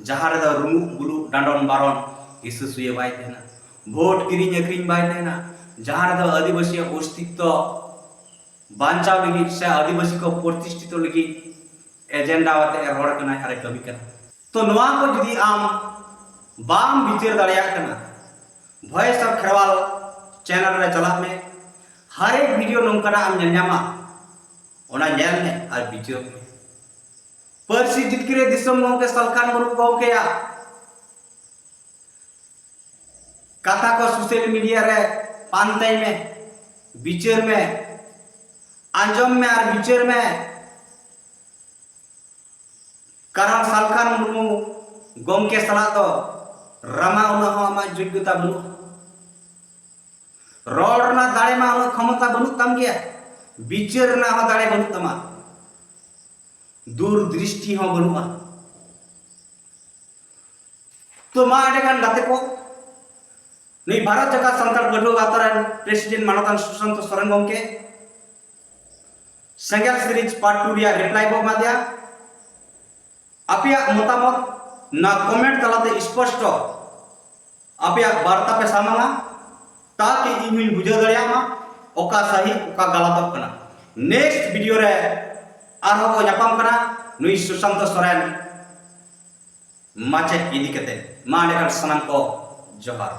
ᱡᱟᱦᱟᱸ ᱨᱮᱫᱚ ᱨᱩᱢᱩᱜ ᱵᱩᱞᱩᱜ ᱰᱟᱸᱰᱚᱢ ᱵᱟᱨᱚᱱ ᱦᱤᱥᱟᱹ ᱥᱩᱭᱟᱹ ᱵᱟᱭ ᱛᱟᱦᱮᱱᱟ, ᱵᱷᱳᱴ ᱠᱤᱨᱤᱧ ᱟᱹᱠᱷᱨᱤᱧ ᱵᱟᱭ ᱛᱟᱦᱮᱱᱟ, ᱡᱟᱦᱟᱸ ᱨᱮᱫᱚ ᱟᱹᱫᱤᱵᱟᱹᱥᱤᱭᱟᱜ ᱚᱥᱛᱤᱛᱛᱚ ᱵᱟᱧᱪᱟᱣ ᱞᱟᱹᱜᱤᱫ ᱥᱮ ᱟᱹᱫᱤᱵᱟᱹᱥᱤ ᱠᱚ ᱯᱨᱚᱛᱤᱥᱴᱷᱤᱛᱚ ᱞᱟᱹᱜᱤᱫ ᱮᱡᱮᱱᱰᱟ ᱟᱛᱮ ᱮ ᱨᱚᱲ ᱠᱟᱱᱟᱭ ᱟᱨ ᱮ ᱠᱟᱹᱢᱤ ᱠᱟᱱᱟ᱾ ᱛᱚ ᱱᱚᱣᱟ ᱠᱚ ᱡᱩᱫᱤ ᱟᱢ ᱵᱟᱢ ᱵᱤᱪᱟᱹᱨ ᱫᱟᱲᱮᱭᱟᱜ ᱠᱟᱱᱟ, ᱵᱷᱚᱭᱮᱥ ᱚᱯᱷ ᱠᱷᱮᱨᱣᱟᱞ ᱪᱮᱱᱮᱞ ᱨᱮ ᱪᱟᱞᱟᱜ ᱢᱮ, ᱦᱟᱨᱮᱠ ᱵᱷᱤᱰᱤᱭᱳ ᱱᱚᱝᱠᱟᱱᱟᱜ ᱟᱢ ᱧᱮᱞ ᱧᱟᱢᱟ, ᱚᱱᱟ ᱧᱮᱞ ᱢᱮ ᱟᱨ ᱵᱤᱪᱟᱹᱨ ᱢᱮ᱾ ᱯᱟᱹᱨᱥᱤ ᱡᱤᱛᱠᱟᱹᱨᱤᱭᱟᱹ ᱫᱤᱥᱚᱢ ᱜᱚᱢᱠᱮ ᱥᱟᱞᱠᱷᱟᱱ ᱢᱩᱨᱢᱩ ᱜᱚᱢᱠᱮᱭᱟᱜ ᱠᱟᱛᱷᱟ ᱠᱚ ᱥᱳᱥᱟᱞ ᱢᱤᱰᱤᱭᱟ ᱨᱮ ᱯᱟᱱᱛᱮᱭ ᱢᱮ, ᱵᱤᱪᱟᱹᱨ ᱢᱮ, ᱟᱸᱡᱚᱢ ᱢᱮ ᱟᱨ ᱵᱤᱪᱟᱹᱨ ᱢᱮ᱾ ᱠᱟᱨᱚᱱ ᱥᱟᱞᱠᱷᱟᱱ ᱢᱩᱨᱢᱩ ᱜᱚᱢᱠᱮ ᱥᱟᱞᱟᱜ ᱫᱚ ᱨᱟᱢᱟ ᱩᱱᱟᱹᱜ ᱦᱚᱸ ᱟᱢᱟᱜ ᱡᱳᱜᱽᱜᱚᱛᱟ ᱵᱟᱹᱱᱩᱜᱼᱟ, ᱨᱚᱲ ᱨᱮᱱᱟᱜ ᱫᱟᱲᱮ ᱢᱟ ᱩᱱᱟᱹᱜ ᱠᱷᱚᱢᱚᱛᱟ ᱵᱟᱹᱱᱩᱜ ᱛᱟᱢ ᱜᱮᱭᱟ, ᱵᱤᱪᱟᱹᱨ ᱨᱮᱱᱟᱜ ᱦᱚᱸ ᱫᱟᱲᱮ ᱵᱟᱹᱱᱩᱜ ᱛᱟᱢᱟ, ᱫᱩᱨ ᱫᱨᱤᱥᱴᱤ ᱦᱚᱸ ᱵᱟᱹᱱᱩᱜᱼᱟ᱾ ᱛᱚ ᱢᱟ ᱮᱸᱰᱮᱠᱷᱟᱱ ᱜᱟᱛᱮ ᱠᱚ, ᱱᱩᱭ ᱵᱷᱟᱨᱚᱛ ᱡᱟᱠᱟᱛ ᱥᱟᱱᱛᱟᱲ ᱯᱟᱹᱴᱷᱩᱣᱟᱹ ᱜᱟᱶᱛᱟ ᱨᱮᱱ ᱯᱨᱮᱥᱤᱰᱮᱱᱴ ᱢᱟᱱᱚᱛᱟᱱ ᱥᱩᱥᱟᱱᱛᱚ ᱥᱚᱨᱮᱱ ᱜᱚᱢᱠᱮ ᱥᱮᱸᱜᱮᱞ ᱥᱤᱨᱤᱡᱽ ᱯᱟᱨᱴ ᱴᱩ ᱨᱮᱭᱟᱜ ᱨᱤᱯᱞᱟᱭ ᱵᱚ ᱮᱢᱟ ᱫᱮᱭᱟ᱾ ᱟᱯᱮᱭᱟᱜ ᱢᱚᱛᱟᱢᱚᱛ ᱱᱚᱣᱟ ᱠᱚᱢᱮᱱᱴ ᱛᱟᱞᱟᱛᱮ ᱥᱯᱚᱥᱴᱚ ᱟᱯᱮᱭᱟᱜ ᱵᱟᱨᱛᱟ ᱯᱮ ᱥᱟᱢᱟᱝᱟ, ᱛᱟᱠᱤ ᱤᱧ ᱦᱚᱸᱧ ᱵᱩᱡᱷᱟᱹᱣ ᱫᱟᱲᱮᱭᱟᱜ ᱢᱟ ᱚᱠᱟ ᱥᱟᱹᱦᱤ ᱚᱠᱟ ᱜᱟᱞᱟᱛᱚᱜ ᱠᱟᱱᱟ᱾ ᱱᱮᱠᱥᱴ ᱵᱷᱤᱰᱤᱭᱳ ᱨᱮ ᱟᱨᱦᱚᱸ ᱵᱚ ᱧᱟᱯᱟᱢ ᱠᱟᱱᱟ ᱱᱩᱭ ᱥᱩᱥᱟᱱᱛᱚ ᱥᱚᱨᱮᱱ ᱢᱟᱪᱮᱫ ᱤᱫᱤ ᱠᱟᱛᱮ᱾ ᱢᱟ ᱮᱸᱰᱮᱠᱷᱟᱱ ᱥᱟᱱᱟᱢ ᱠᱚ ᱡᱚᱦᱟᱨ᱾